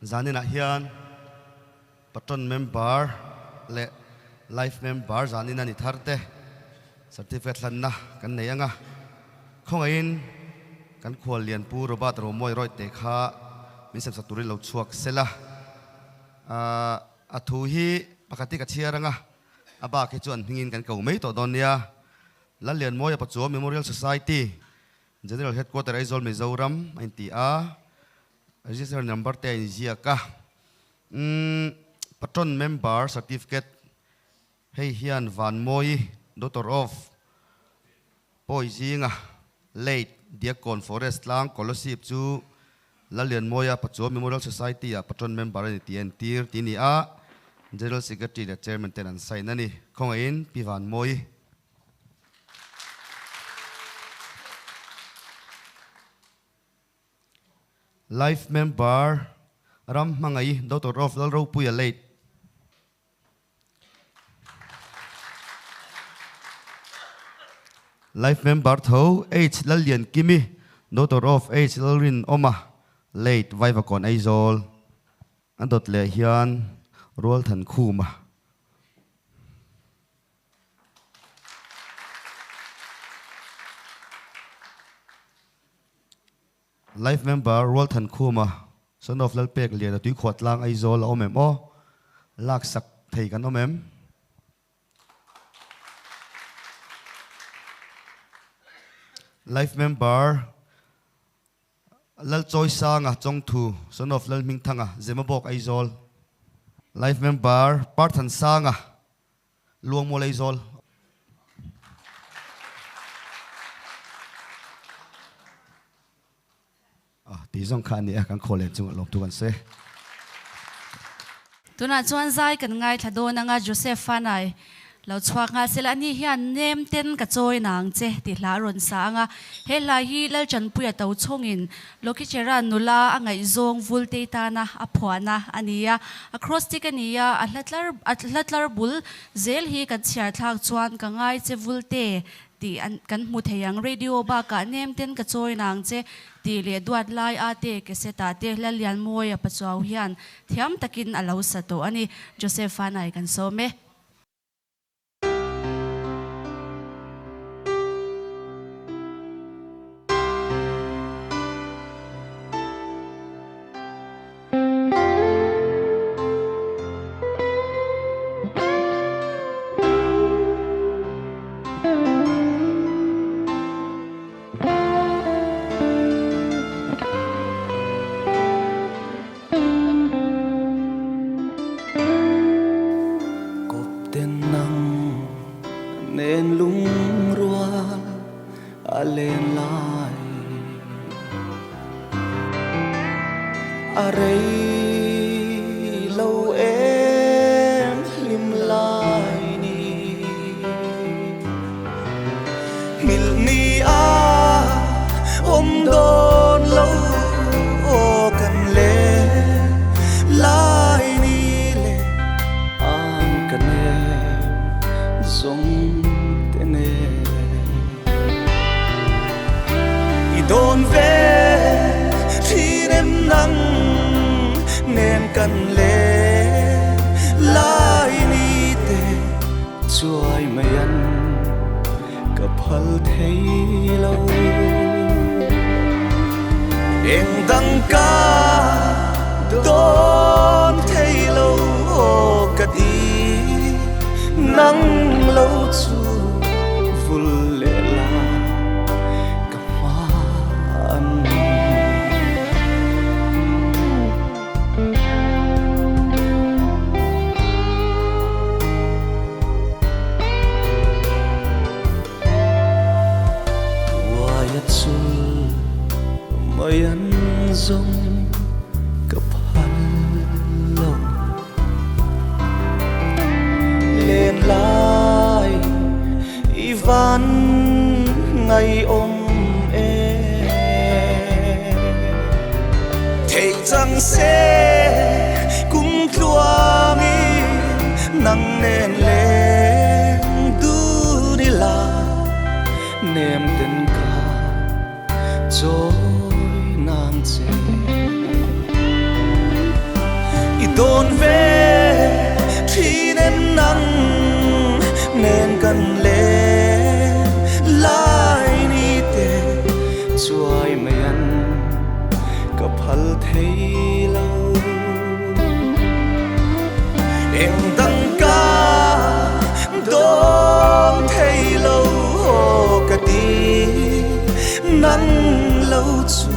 Zaninah hian Patron member leh Life member zanin a ni thar te certificate hlanna kan nei ang a. Khawngaihin kan khual lian Pu Robert Romawi Rawite kha min semsak turin lo chhuak sela. A thu hi pakhat hi ka chhiar ang a, a bak hi chu an hmingin kan ko mai tawh dawn nia. Lallianmawia Pachuau Memorial Society, General Headquarter Aizawl Mizoram a inti a, register number te a inziak a. Umm Patron Member Certificate hei hian Vanmawi Daughter of Pawi zinga Late Diakkawn Forest tlang Kolasib chu Lallianmawia Pachuau Memorial Society ah Patron Member a ni tih a entir tih a ni a, General Secretary leh Chairman ten an sign a ni. Khawngaihin Pi Vanmawi. Life Member Ram Hmangaih Doctor of Lalropuia Late. Life Member tho H Lallian Kimi Doctor of H Lalrin Awma Late Vaivakawn Aizawl. A dawt leh hian Rualthan Khuma. Life member Rualthan Khuma, son of Lalpek Liana Tuikhuah tlang Aizawl a awm em aw? Lak sak thei kan awm em? Life member Lalchawisanga Chawngthu, son of Lalhmingthanga, Zemabawk Aizawl. Life member Parthansanga Luangmual Aizawl. Ah, ti zawng kha a ni a, kan khaw len chungah lawmtu kan sawi. Tunah chuan zai kan ngaithla dawn anga Joseph Fanai lo chhuak nghal sela ani hian nem ten ka chawi nang che tih hla a rawn sa anga he hla hi Lalchanpuia to chhungin Lokichera nula a ngaihzawng Vultei tana a phuahna a ni a, acrostic a ni a, a hla tlar a hla tlar bul zel hi kan chhiar thlak chuan ka ngai che Vulte tih an kan hmu thei ang. Radio bakah nem ten ka chawi nang che tih leh duat lai a te cassette-ah te Lallianmawia Pachuau hian thiam takin a lo sa tawh a ni. Joseph Fanai kan sawm e. Kawp ten nang nen lungrual a len lai a rei lo em hlim lai ni. Nghilh ni a awm dawn lo aw kan len lai ni le an ka nem zawng te nen i dawn ve thin em nang nen kan len lai ni te. Chuai mai an ka phal thei lo. Eng dang ka dawn thei lo aw ka ti nang lo chu vul leh la ka hman. Uaia chul mai an zawng ka phal lo. Len lai i van ngaihawm em. Thei chang se kum tluangin nang nen leng dun ila nem ten ka chawi nang che. ve thin em nang nen kan len lai ni te chuai mai an ka phal thei lo. Eng dang ka dawng thei lo ka ti nang lo chu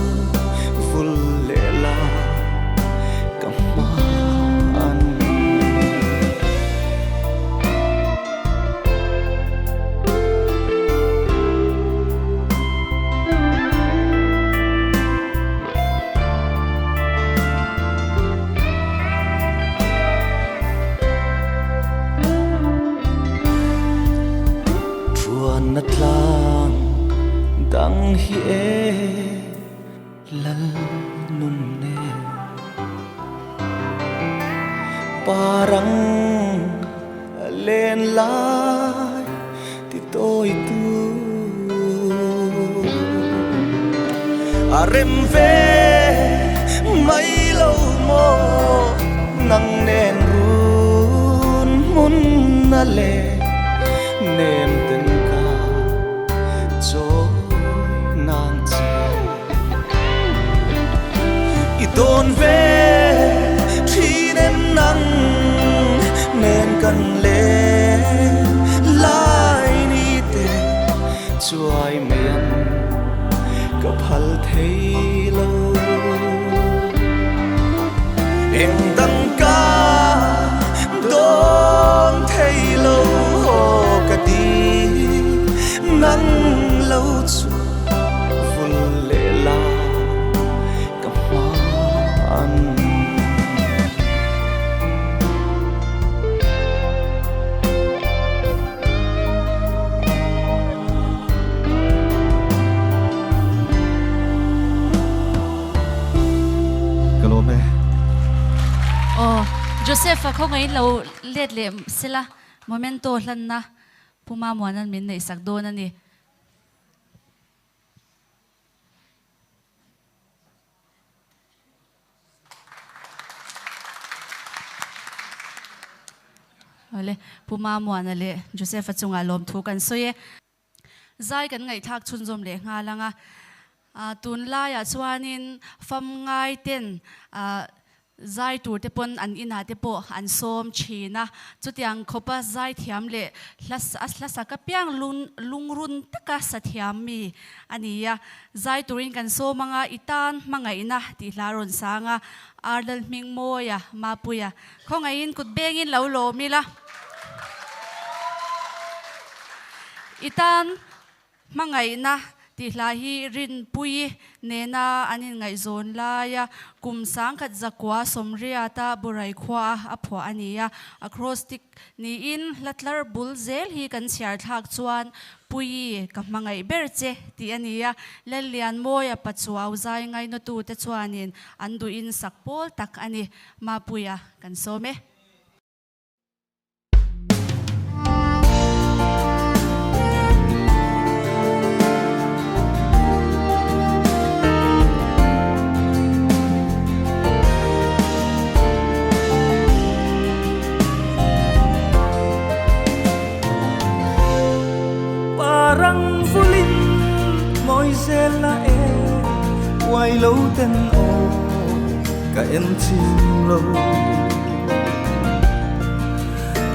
vul leh la ka hman. Thuanna tlang dang hi e lal nun nen parang len lai ti tawi tu a rem ve mai lo maw nang nen run hmun na le nem ten ka chawi nang che i dawn ve thin em nang nen kan len lai ni te chuai mai an ka phal thei lo. Eng dang ka dawn thei lo ka ti nang lo chu vul leh la ka hman. Ka lawm e. Aw Joseph a khawngaih lo let leh sela momento hlanna Pu Mamuanan min neihsak dawn a ni. Awle, Pu Mamuana leh Joseph-a chungah lawmthu kan sawi e. Zai kan ngaihthlak chhunzawm leh nghal ang a. Tunlaiah chuanin fam ngai ten zai tur te pawn an inah te pawh an sawm thin a. Chutiang khawpa zai thiam leh hla sak apiang lungrun taka sa thiam mi a ni a. Zai turin kan sawm ang a, i tan hmangaihna tih hla rawn sang a, Ardal Hmingmawia, Mapuia Khawngaihin kut bengin lo lawm ila. I tan hmangaihna tih hla hi Rinpuii nena an inngaihzawn laia kum sangkhat zakua Sawmriata Burai khua a phuah a ni a. Acrostic niin hla tlar bul zel hi kan chhiar thlak chuan Puii ka hmangaih ber che tih a ni a. Lallianmawia Pachuau zai ngainawtute chuanin an duhin sak pawl tak a ni. Mapuia kan sawm e. Parang vulin mawi zel na e uai lo ten aw ka en chim lo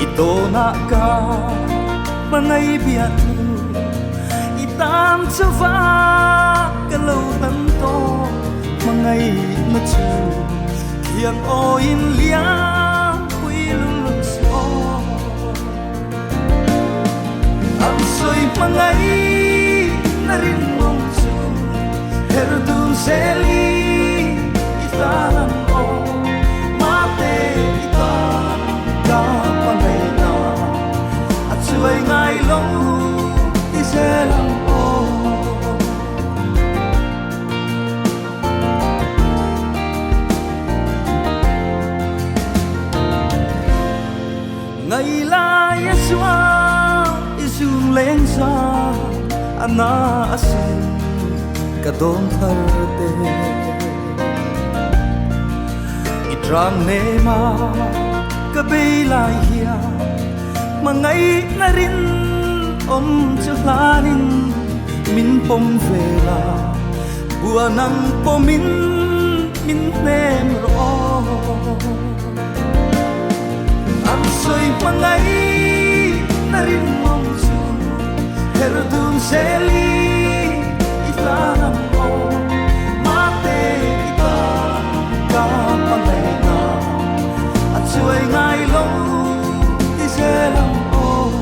i tawnah ka hmangaih biak thu i tan chauva ka lo tan tawh hmangaihna chu thiang awiin liam pui lung suh aw An sawi hmangaihna rinawm chu her dun zel i i tan an aw Mate i tan ka hmangaihna a chuai ngai lo ti zel ang aw. Ngailai a zuang i zun leng za a na a sin ka dawn thar te. I Tlang nema ka bei lai hian hmangaihna rin awm chu hlanin min pawm ve la, buan ang pawmin min hnem rawh aw. An sawi hmangaihna rin awm chu her dun zeli i hlan ang aw, mate i ta ka hmangaihna a chuai ngai lo ti zel ang aw.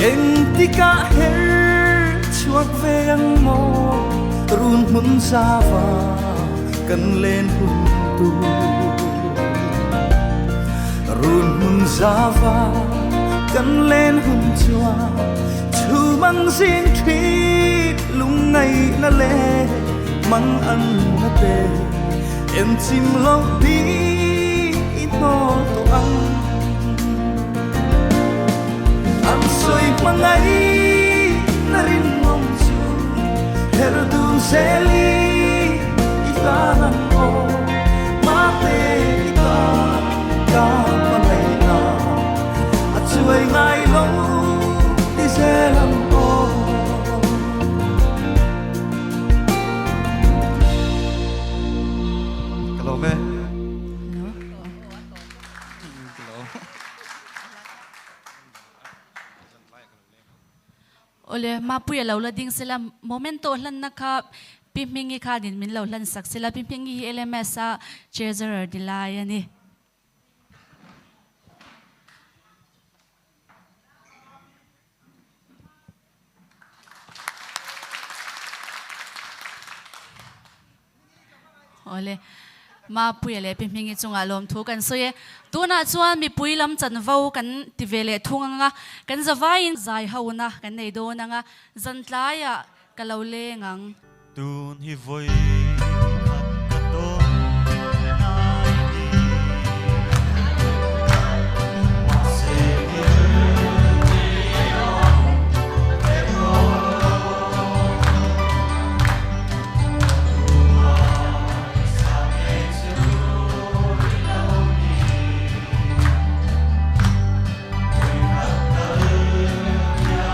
Engtikah her chhuak ve ang maw run hmun zava kan len hun tur. Run hmun zava kan len hun chuan chhum ang zing thit lungngaihna leh mang an na te em chim loh di i hnawl tawh ang. An sawi hmangaihna rinawm chu her dun zeli i hlan ang aw, mate i ta ka hmangaihna a chuai ngai lo ti zel ang aw. Ka lawm e. Awle, Mapuia lo la ding sela, Momento hlanna kha Pi Hmingi khanin min lo hlan sak sela, Pi Hmingi hi LMS a Treasurer ni lai a ni. Awle, Mapuia leh Pi Hmingi chungah lawmthu kan sawi e. Tunah chuan mipui lam chanvo kan ti ve leh thung ang a, kan zavaiin zai hona kan nei dawn ang a, zan tlaiah ka lo leng ang. Tun hi vawi khat ka tawn nai ni. Mahse thil ni awm erawh lo. Tumah sa ngei chu i lo ni. Vawi khat tal biak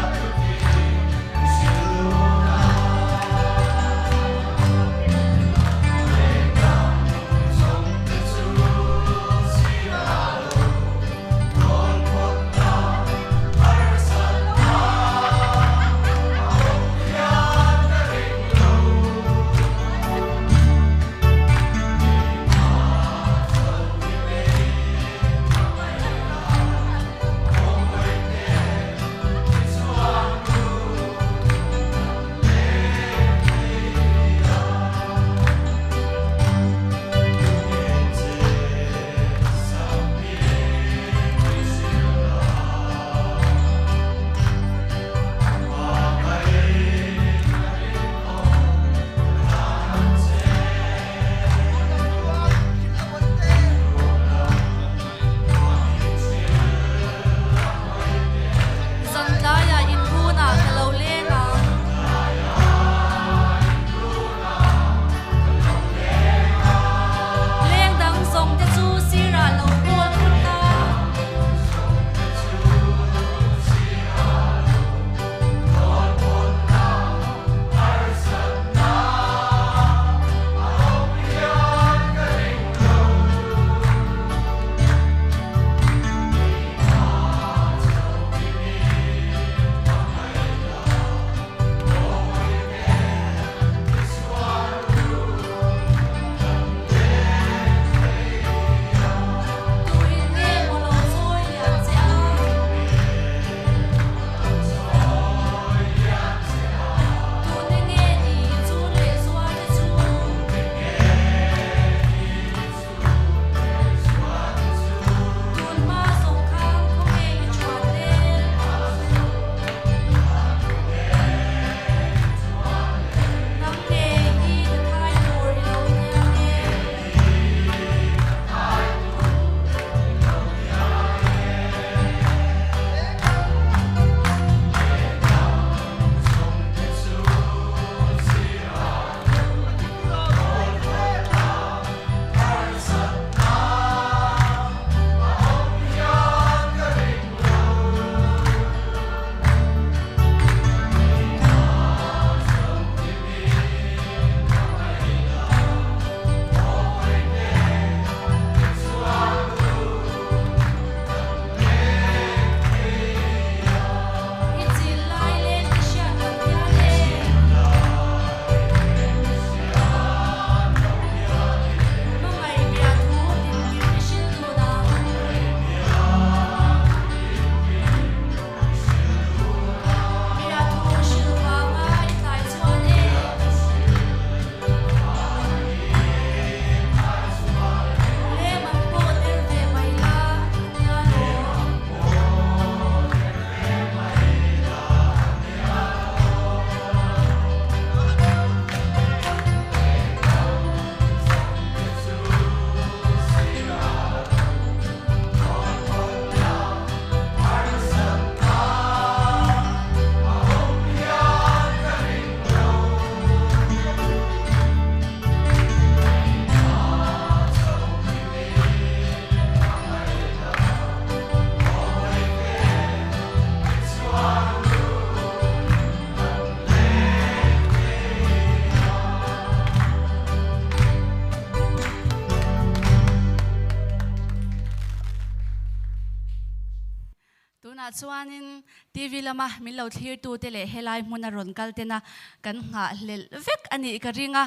chuanin TV lama min lo thlirtute leh helai hmuna rawn kal tena kan nghahhlelh vek a nih ka ring a,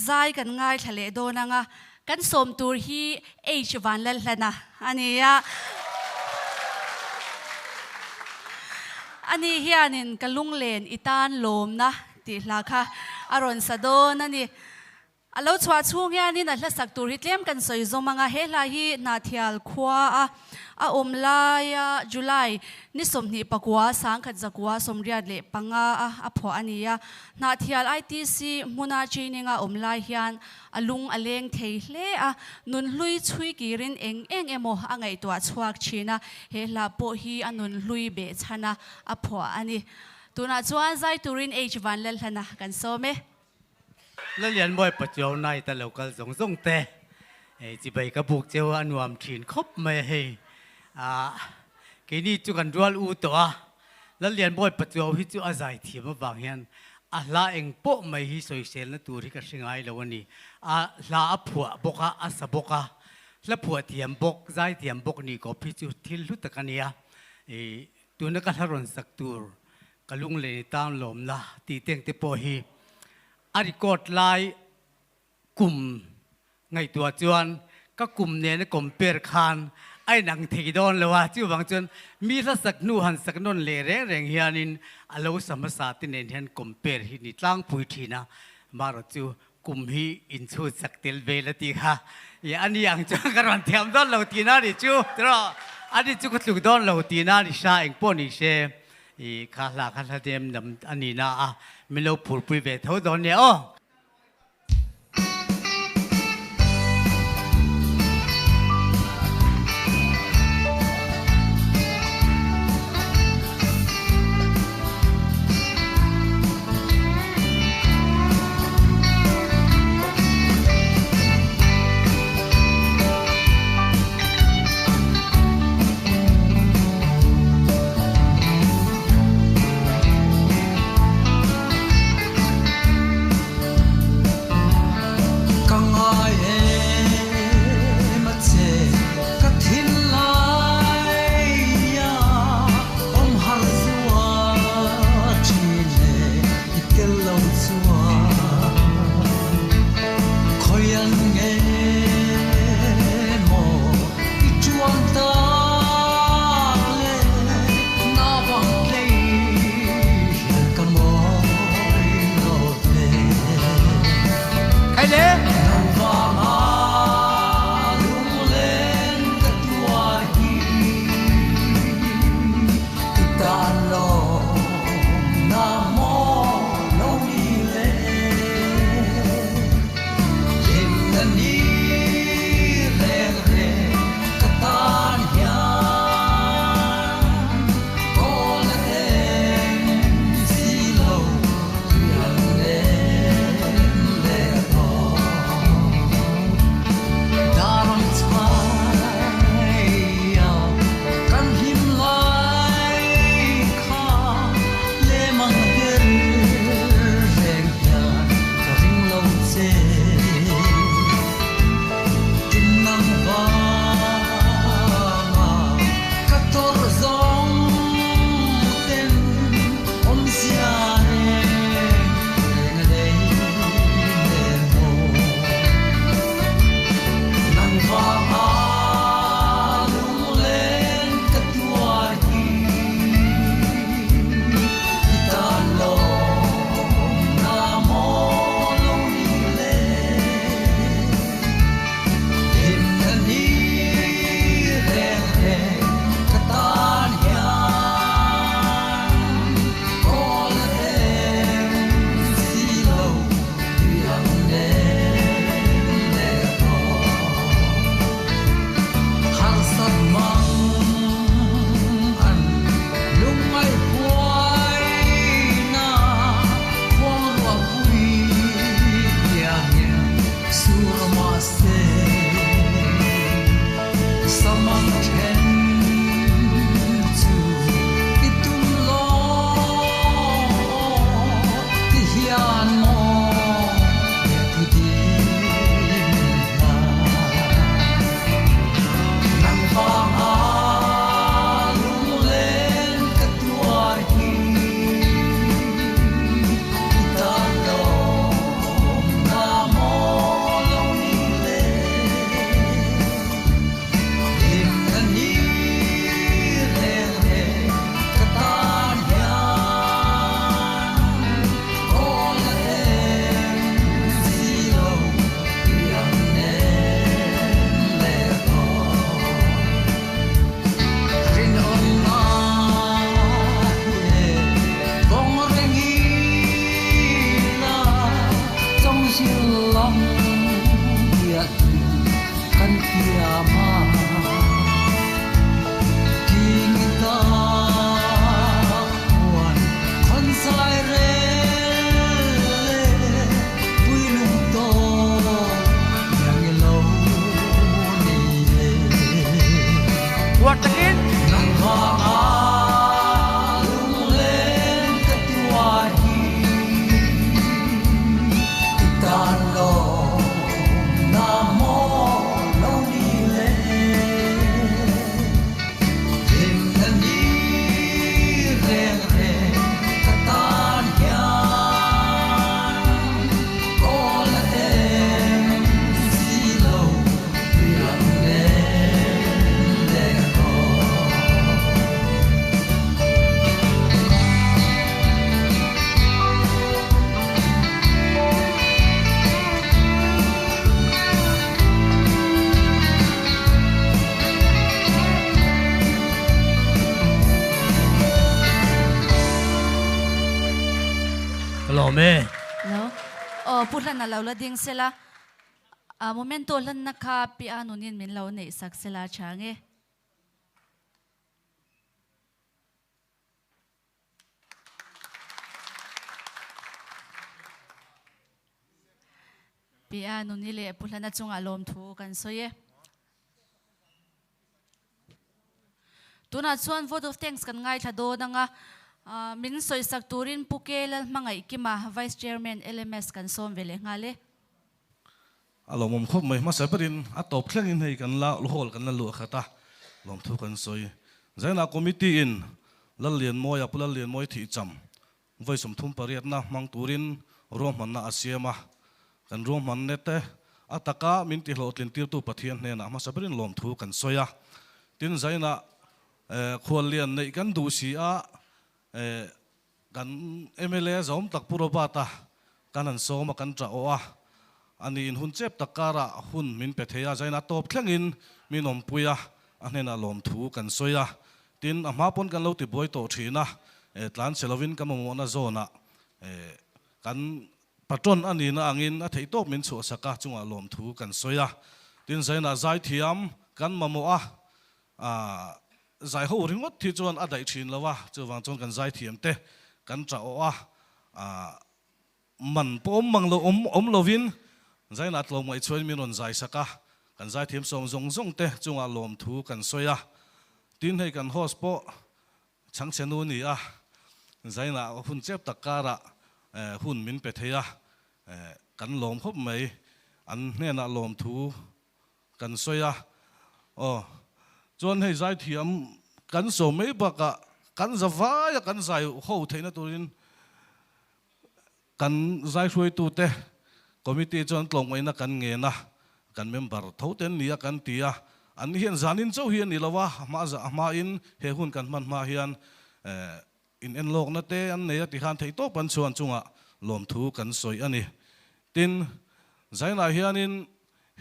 zai kan ngaithla leh dawn ang a, kan sawm tur hi H Vanlalhlana a ni a. Ani hianin ka lunglen i tan lawmna tih hla kha a rawn sa dawn a ni. A lo chhuah chhung hianin a hlasak tur hi tlem kan sawi zawm ang a, he hla hi Hnathial khua a a awm laia July ni 24 1985 a a phuah a ni a. Hnathial ITC hmuna training a awm lai hian a lung a leng thei hle a, nunhlui chhui kirin eng eng emaw a ngaihtuah chhuak thin a, he hla pawh hi a nunhlui behchhan a a phuah a ni. Tunah chuan zai turin H Vanlalhlana kan sawm e. Lalianmawi Pachuau Night a lo kal zawng zawng te hei chibai ka buk cheu a nuam thin khawp mai a hei ah keini chu kan rual u tawh a Lalianmawi Pachuau hi chu a zai thiam avang hian a hla eng pawh mai hi sawiselna tur hi ka hre ngai lo a ni a hla a phuah bawk a a sa bawk a hla phuah thiam bawk zai thiam bawk nih kawp hi chu thil hlu tak a nia ih tuna ka hla rawn sak tur Ka lunglei tan lawmna tih teng te pawh hi a record lai kum ngaihtuah chuan ka kum nena compare khan a inang thei dawn lo a, chuvang chuan mi hla sak hnu han sak nawn leh reng reng hianin a lo sa hmasa te nen hian compare hi ni tlangpui thin a, marawh chu kum hi inchhut sak tel ve la tih kha i ani ang chuan ka rawn thiam dawn lo tihna a ni chu tiraw ani chu ka tluk dawn lo tihna a ni hra engpawh ni se i kha hla kha hla dem lam a ni na a min lo phurpui ve tho dawn nia aw. Ka ngai em a che ka thinlai a awm har zua thin e i tel lo chuan khawi an nge maw i tuan tak le na vang tlei hian ka mawi lo ve. Nang vanga lunglen ka tuar hi i tan lo na maw lo ni le hlimna ni reng reng ka tan hian kawl a eng si lo riang lem leh rawh Daram chhai a kan hlim lai kha lemang der reng hian ka ring lo che Tin nang vanga ka tawrh zawng ten awmzia reng reng a nei nen maw. Nang vanga lunglen ka tuar hi i tan lawm na maw lo ni le. Hlimna ni reng reng ka tan hian kawl eng si lo riang nem leh rawh. Harsat mang an lungngai huai na khuang ruah pui tiangin sur mahse samang then chu i tum lo ti hian maw he thu ding hna nang vanga lunglen Bang biatu kan tiama King ta huan khon sai re pui lung to yang lo ni le Huat takin nang va a lung len ka tua hi tan lo na mo lo ni le lim na ni reng reng ka tan hian ko la em si lo riang le le ro. Lo me. Lo. O pu hlan a lo la ding sela. A momento hlan na kha pi anunin min lo nei sak sela change. Pi anuni le pu hlan a chunga lom thu kan soye. Tuna chuan vote of thanks kan ngai thla do nanga min soi sak turin puke lal mangai kima Vice Chairman LMS kan som vele ngale. Alo mom khop mai ma saparin a top thleng in hei kan la hol kan la lu khata lom thu kan soi zaina committee in lal lian moi a pulal lian moi thi cham voi som thum pariat na mang turin rom man na asiama kan rom man ne te ataka min ti hlo tlin tir tu Pathian hne na ma saparin lom thu kan soya tin zaina khual lian nei kan du si a kan MLA zom tak purobata kan an soma kan tra o a ani in hun chep takara hun min pe theia zaina top thlengin min om puia a hnena lom thu kan soya tin a hma pon kan lo ti boi to thina tlan selovin ka mo na zona kan patron ani na angin a thei top min chu saka chunga lom thu kan soya tin zaina zai thiam kan mamo a zai ho ringot thi chuan a dai thin lawa chuwang chuan kan zai thiam te kan tra o a man pom mang lo om om lovin zaina tlom ngai chuan min ron zai saka kan zai thiam som zong zong te chunga lom thu kan soya tin hei kan host po chang chenu ni a zaina hun chep takara hun min pe theia kan lom khop mai an hnena lom thu kan soya o chuan hei zai thiam kan so mai baka kan zawaya kan zai ho theina turin kan zai hrui tu te committee chuan tlong mai na kan nge na kan member tho ten nia kan tia an hian zanin chau hian ni lawa ma za ma in he hun kan man ma hian in en lok na te an nei ti khan thei to pan chuan chunga lom thu kan soi ani tin zaina hianin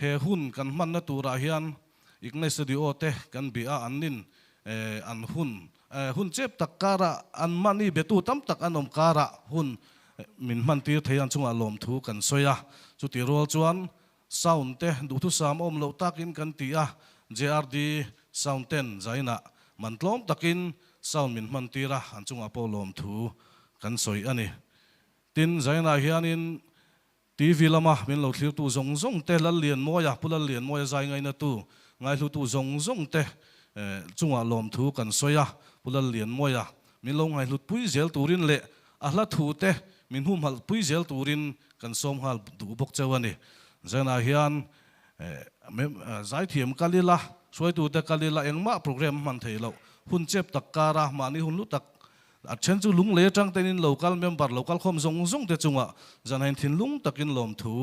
he hun kan man na tura hian ignai studio te kan bi a an nin an hun hun chep takara an mani betu tam tak anom kara hun min man tir theian chunga lom thu kan soya chuti rol chuan sound te du thu sam om lo takin kan ti a JRD sound ten zaina man tlom takin sound min man tira an chunga po lom thu kan soi ani tin zaina hianin TV lama min lo thlir tu zong zong te lal lian moya pulal lian moya zai ngai na tu ngai hlu tu zong zong te chunga lom thu kan soya pulal lian moya min lo ngai hlut pui zel turin le a hla thu te min hum hal pui zel turin kan som hal du bok chawani zaina hian zai thiam kalila soi tu te kalila engma program man theilo hun chep takara mani hun lu tak a chen chu lung le tang tenin local member local khom zong zong te chunga zanain thin lung takin lom thu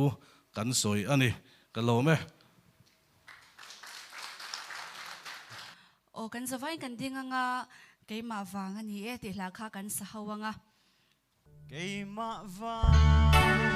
kan soi ani ka lo me. O kan zawai kan dinga nga keima wang ani e ti hla kha kan sa hawanga keima wang.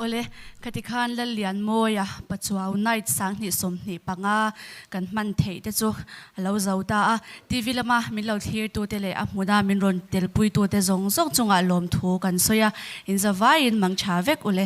Awle, khati khan Lallianmawia Pachuau Night 2025 kan hman theih te chu a lo zo ta a. TV lama min lo thlirtute leh a hmuna min rawn telpuitute zawng zawng chungah lawmthu kan sawi a, inzavaiin mang tha vek ule.